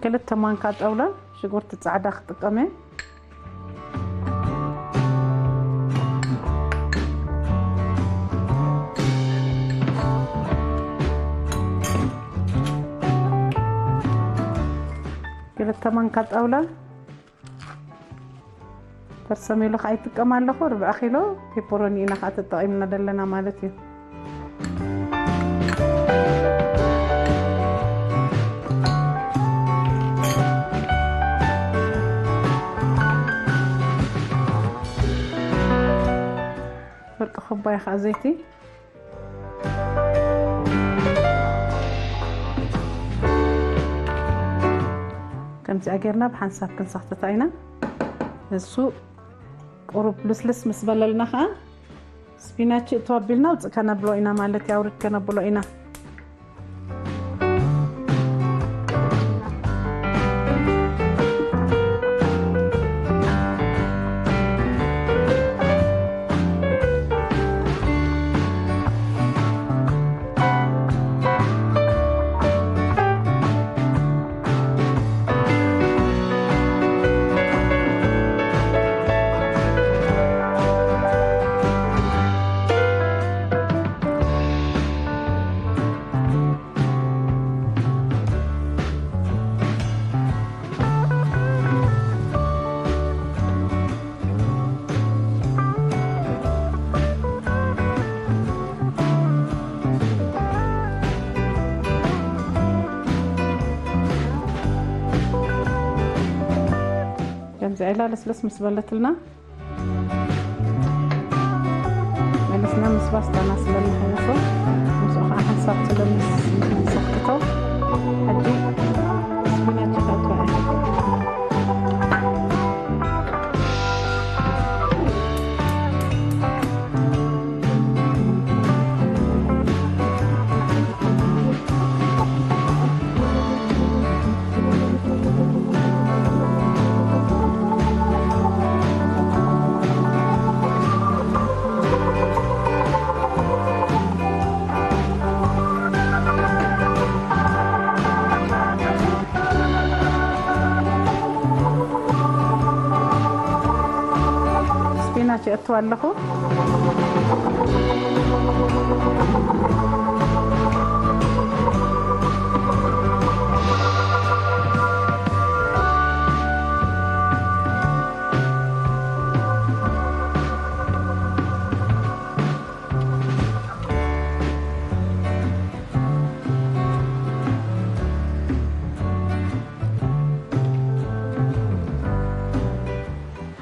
ክልተ ማንካ ጠውላ ሽጉርቲ ፃዕዳ ክጥቀም እየ። ክልተ ማንካ ጣውላ ፐርሰሜሎ ከዓ ይጥቀም ኣለኹ። ርብዓ ኪሎ ፔፐሮኒ ኢና ከዓ ተጠቒምና ዘለና ማለት እዩ። ፍርቂ ኩባያ ከዓ ዘይቲ። ከምዚኣ ጌርና ብሓንሳብ ክንሰኽትታ ኢና። እሱ ቁሩብ ልስልስ ምስ በለልና ከዓ ስፒናች እቶ ኣቢልና ውፅእ ከነብሎ ኢና ማለት እዩ። ኣውርድ ከነብሎ ኢና። እዚኣ ኢላ ለስለስ ምስ በለትልና፣ መሊስና ምስ ፓስታና ስለ ንሕውሶ፣ ምስኡ ከዓ ሓንሳብ ስለ ምስ-፣ ንሰክቶ፣ ሕጂ ስፒናች ከእትዋ እየ። ስፒናች የእቱ ኣለኹ።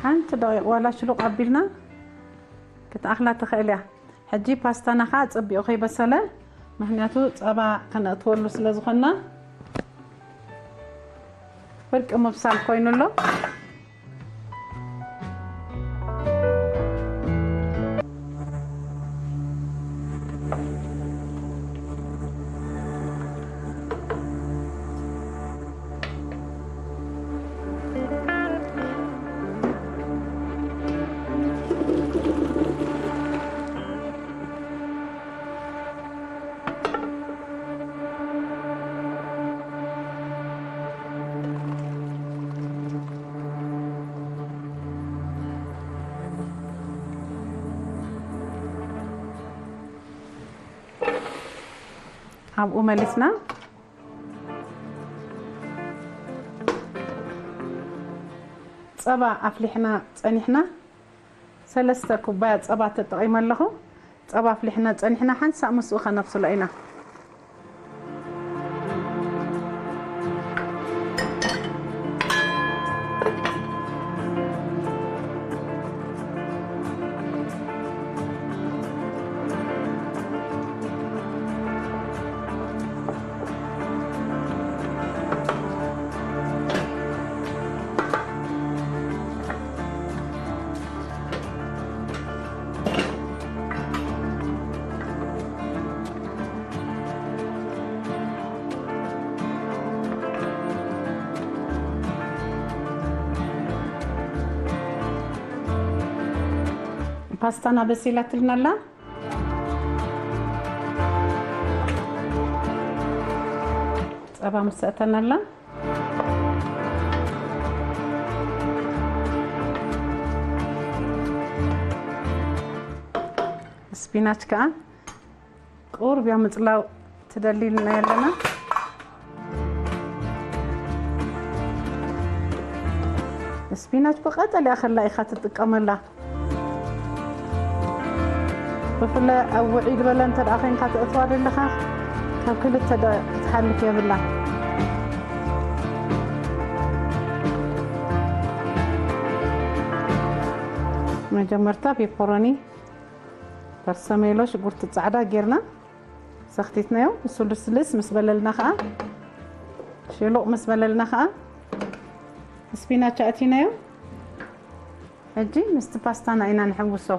ሓንቲ ደቂቕ ዋላ ሽሉቕ ኣቢልና ክትኣኽላ ትኽእል እያ። ሕጂ ፓስታና ኸዓ ጸቢቑ ከይበሰለ፣ ምኽንያቱ ጸባ ከነእትወሉ ስለ ዝኾንና፣ ፍርቂ ምብሳል ኮይኑ ኣሎ። ኣብኡ መሊስና ጸባ ኣፍሊሕና ጸኒሕና። ሰለስተ ኩባያ ጸባ ተጠቒመ ኣለኹ። ጸባ ኣፍሊሕና ጸኒሕና፣ ሓንሳእ ምስኡ ከነብስሎ ኢና። ፓስታና በሲላትልና ኣላ። ጸባ ምስ ኣእተና ኣላ። ስፒናች ከኣ ቁሩብ እያ ምጽላው ትደሊ ኢልና ኣለና። ስፒናች ብቐጠልያ ከላ ኢኻ ትጥቀመላ። ብፍላይ ኣብ ውዒ ዝበለ እንተ ደኣ ዄንካ ተእትዋ ዘለኻ፣ ካብ ክልተ ደቂቕ ክትሓልፍ የብላን። መጀመርታ ፔፐሮኒ፣ በርሰሜሎ፣ ሽጉርቲ ጻዕዳ ጌርና ሰኽቲትናዮ። ንሱ ልስልስ ምስ በለልና ኸኣ፣ ሽሉቕ ምስ በለልና ኸኣ፣ ስፒናች ኣእቲናዮ። ሕጂ ምስቲ ፓስታና ኢና ንሕውሶ።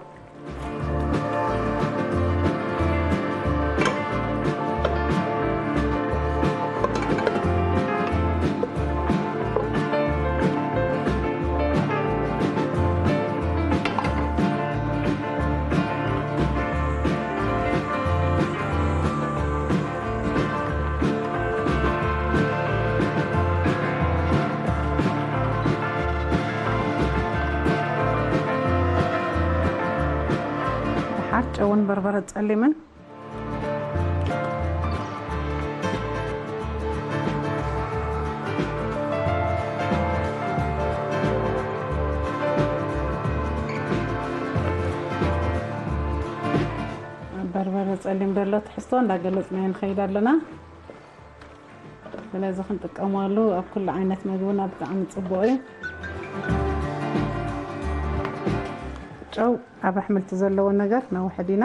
ደሓር ጨውን በርበረ ጸሊምን። በርበረ ጸሊም ዘሎ ትሕዝቶ እንዳገለጽናዮ ንኸይድ ኣለና። ስለዚ ክንጥቀመሉ ኣብ ኩሉ ዓይነት መግብና ብጣዕሚ ጽቡቕ እዩ። ጨው ኣብ ኣሕምልቲ ዘለዎ ነገር ነውሕድ ኢና።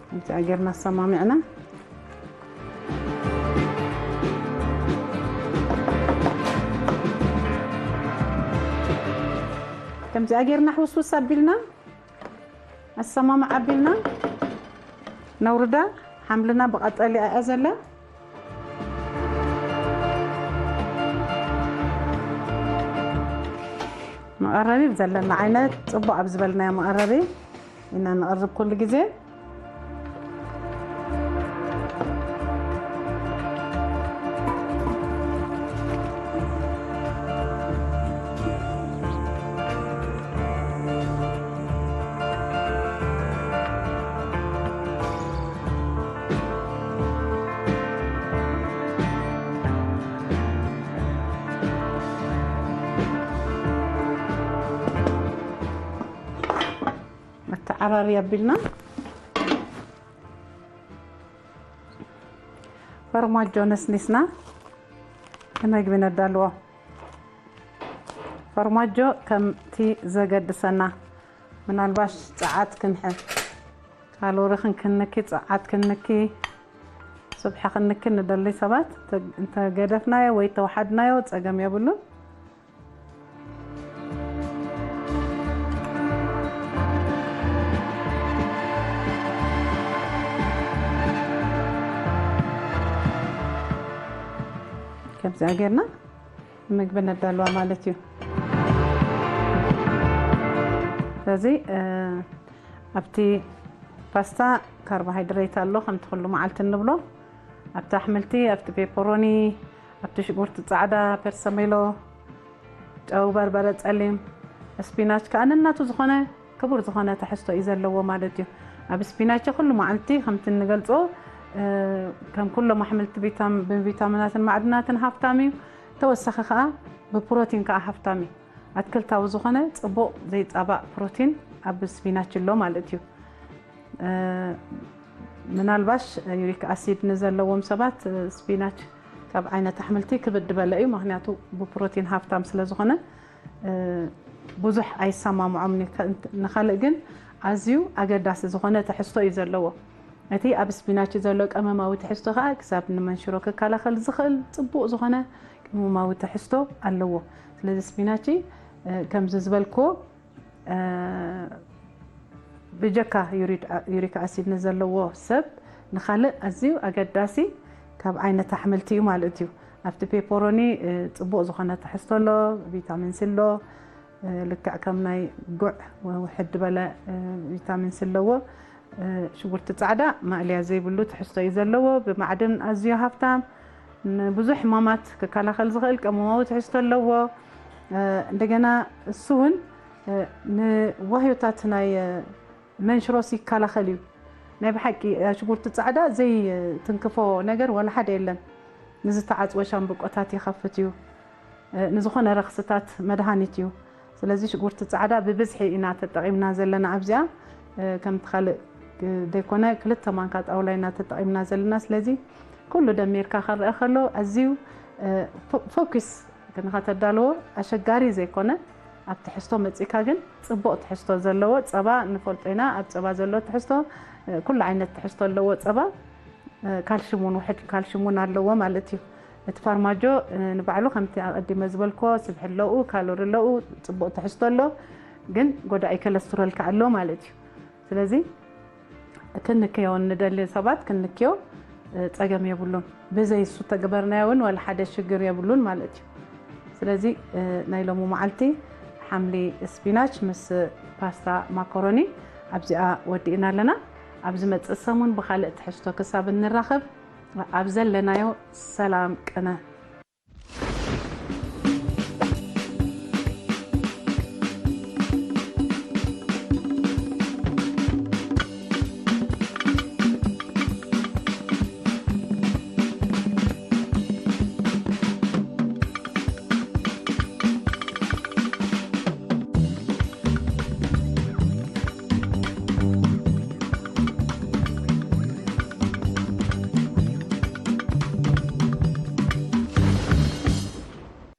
ከምዚኣ ጌርና ኣሰማሚዕና። ከምዚኣ ጌርና ሕውስውስ ኣቢልና፣ ኣሰማምዕ ኣቢልና ነውርዳ። ሓምልና ብቐጠልያ እያ ዘላ። መቐረቢ ብዘለና ዓይነት ጽቡቕ ኣብ ዝበልናዮ መቐረቢ ኢና ንቕርብ ኩሉ ግዜ። መተዓራሪ ኣቢልና ፈርማጆ ነስኒስና ንመግቢ ነዳልዎ። ፈርማጆ ከምቲ ዘገድሰና፣ ምናልባሽ ጸዓት ክንሕን፣ ካሎሪ ክንክንኪ፣ ጸዓት ክንኪ፣ ስብሒ ክንኪ ንደሊ ሰባት፣ እንተ-፣ እንተገደፍናዮ ወይ ተወሓድናዮ ጸገም የብሉን። ከምዚኣ ጌርና ንምግቢ ነዳልዋ ማለት እዩ። ስለዚ፣ እ፣ ኣብቲ ፓስታ ካርቦሃይድሬት ኣሎ፣ ከምቲ ኩሉ መዓልቲ እንብሎ። ኣብቲ ኣሕምልቲ፣ ኣብቲ ፔፐሮኒ፣ ኣብቲ ሽጉርቲ ጻዕዳ፣ ፐርሰሜሎ፣ ጨው፣ በርበረ ጸሊም፣ ስፒናች ከኣ ነናቱ ዝኾነ ክቡር ዝኾነ ትሕዝቶ እዩ ዘለዎ ማለት እዩ። ኣብ ስፒናች ኩሉ መዓልቲ ከምቲ እንገልጾ፣ እ፣ ከም ኩሎም ኣሕምልቲ ቪታም-፣ ብቪታሚናትን ማዕድናትን ሃፍታም እዩ። ተወሳኺ ከኣ ብፕሮቲን ከኣ ሃፍታም እዩ። ኣትክልታዊ ዝኾነ ጽቡቕ ዘይጻባእ ፕሮቲን ኣብ ስፒናች ኣሎ ማለት እዩ። እ፣ ምናልባሽ ዩሪክ ኣሲድ ንዘለዎም ሰባት፣ እ፣ ስፒናች ካብ ዓይነት ኣሕምልቲ ክብድ በለ እዩ፣ ምኽንያቱ ብፕሮቲን ሃፍታም ስለ ዝኾነ፣ እ፣ ብዙሕ ኣይሰማምዖም። ንከ-፣ ንኻልእ ግን ኣዝዩ ኣገዳሲ ዝኾነ ትሕዝቶ እዩ ዘለዎ። እቲ ኣብ ስፒናች ዘሎ ቀመማዊ ትሕዝቶ ከኣ ክሳብ ንመንሽሮ ክከላኸል ዝኽእል ጽቡቕ ዝኾነ ቀመማዊ ትሕዝቶ ኣለዎ። ስለዚ ስፒናች፣ እ፣ ከምዚ ዝበልክዎ፣ እ፣ ብጀካ ዩሪድ-፣ ዩሪክ ኣሲድ ንዘለዎ ሰብ ንኻልእ ኣዝዩ ኣገዳሲ ካብ ዓይነት ኣሕምልቲ እዩ ማለት እዩ። ኣብቲ ፔፐሮኒ፣ እ፣ ጽቡቕ ዝኾነ ትሕዝቶ ኣሎ፣ ቪታሚን ሲ ኣሎ፣ እ፣ ልክዕ ከም ናይ ጉዕ ውሕድ ዝበለ፣ እ፣ ቪታሚን ሲ ኣለዎ። እ፣ ሽጉርቲ ጻዕዳ ማእለያ ዘይብሉ ትሕዝቶ እዩ ዘለዎ። ብማዕድን ኣዝዩ ሃፍታም፣ ንብዙሕ ሕማማት ክከላኸል ዝኽእል ቀመማዊ ትሕዝቶ ኣለዎ። እ፣ እንደገና እሱ እውን፣ እ፣ ንዋህዮታት ናይ፣ እ፣ መንሽሮስ ይከላኸል እዩ። ናይ ብሓቂ፣ እ፣ ሽጉርቲ ጻዕዳ ዘይትንክፎ ነገር ዋላ ሓደ የለን። ንዝተዓጽወ ሻምብቆታት ይኸፍት እዩ። እ፣ ንዝኾነ ረኽስታት መድሃኒት እዩ። ስለዚ ሽጉርቲ ጻዕዳ ብብዝሒ ኢና ተጠቒምና ዘለና ኣብዚኣ። እ፣ ከምቲ ካልእ፣ እ፣ ዘይኮነ ክልተ ማንካ ጣውላ ኢና ተጠቒምና ዘለና። ስለዚ ኩሉ ደሚርካ ክረአ ከሎ ኣዝዩ፣ እ፣ ፎ-፣ ፎኪስ ንኸተዳልዎ ኣሸጋሪ ዘይኮነ፣ ኣብ ትሕዝቶ መጺእካ ግን ጽቡቕ ትሕዝቶ ዘለዎ ጸባ ንፈልጦ ኢና። ኣብ ጸባ ዘሎ ትሕዝቶ፣ እ፣ ኩሉ ዓይነት ትሕዝቶ ኣለዎ ጸባ። እ፣ ካልሽም እውን፣ ውሕድ ካልሽም እውን ኣለዎ ማለት እዩ። እቲ ፋርማጆ፣ እ፣ ንባዕሉ ከምቲ ኣቐዲመ ዝበልክዎ ስብሒ ኣለኡ፣ ካሎሪ ኣለኡ፣ ጽቡቕ ትሕዝቶ ኣሎ፣ ግን ጎዳኢ ኮለስትሮል ከኣ ኣሎ ማለት እዩ። ስለዚ ክንክዮ ንደሊ ሰባት ክንክዮ፣ እ፣ ጸገም የብሉን። ብዘይ እሱ ተገበርናዮ እውን ዋላ ሓደ ሽግር የብሉን ማለት እዩ። ስለዚ፣ እ፣ ናይ ሎሚ መዓልቲ ሓምሊ ስፒናች ምስ ፓስታ ማኮሮኒ ኣብዚኣ ወዲእና ኣለና። ኣብ ዝመጽእ ሰሙን ብኻልእ ትሕዝቶ ክሳብ እንራኸብ፣ ኣብ ዘለናዮ ሰላም ቅነ።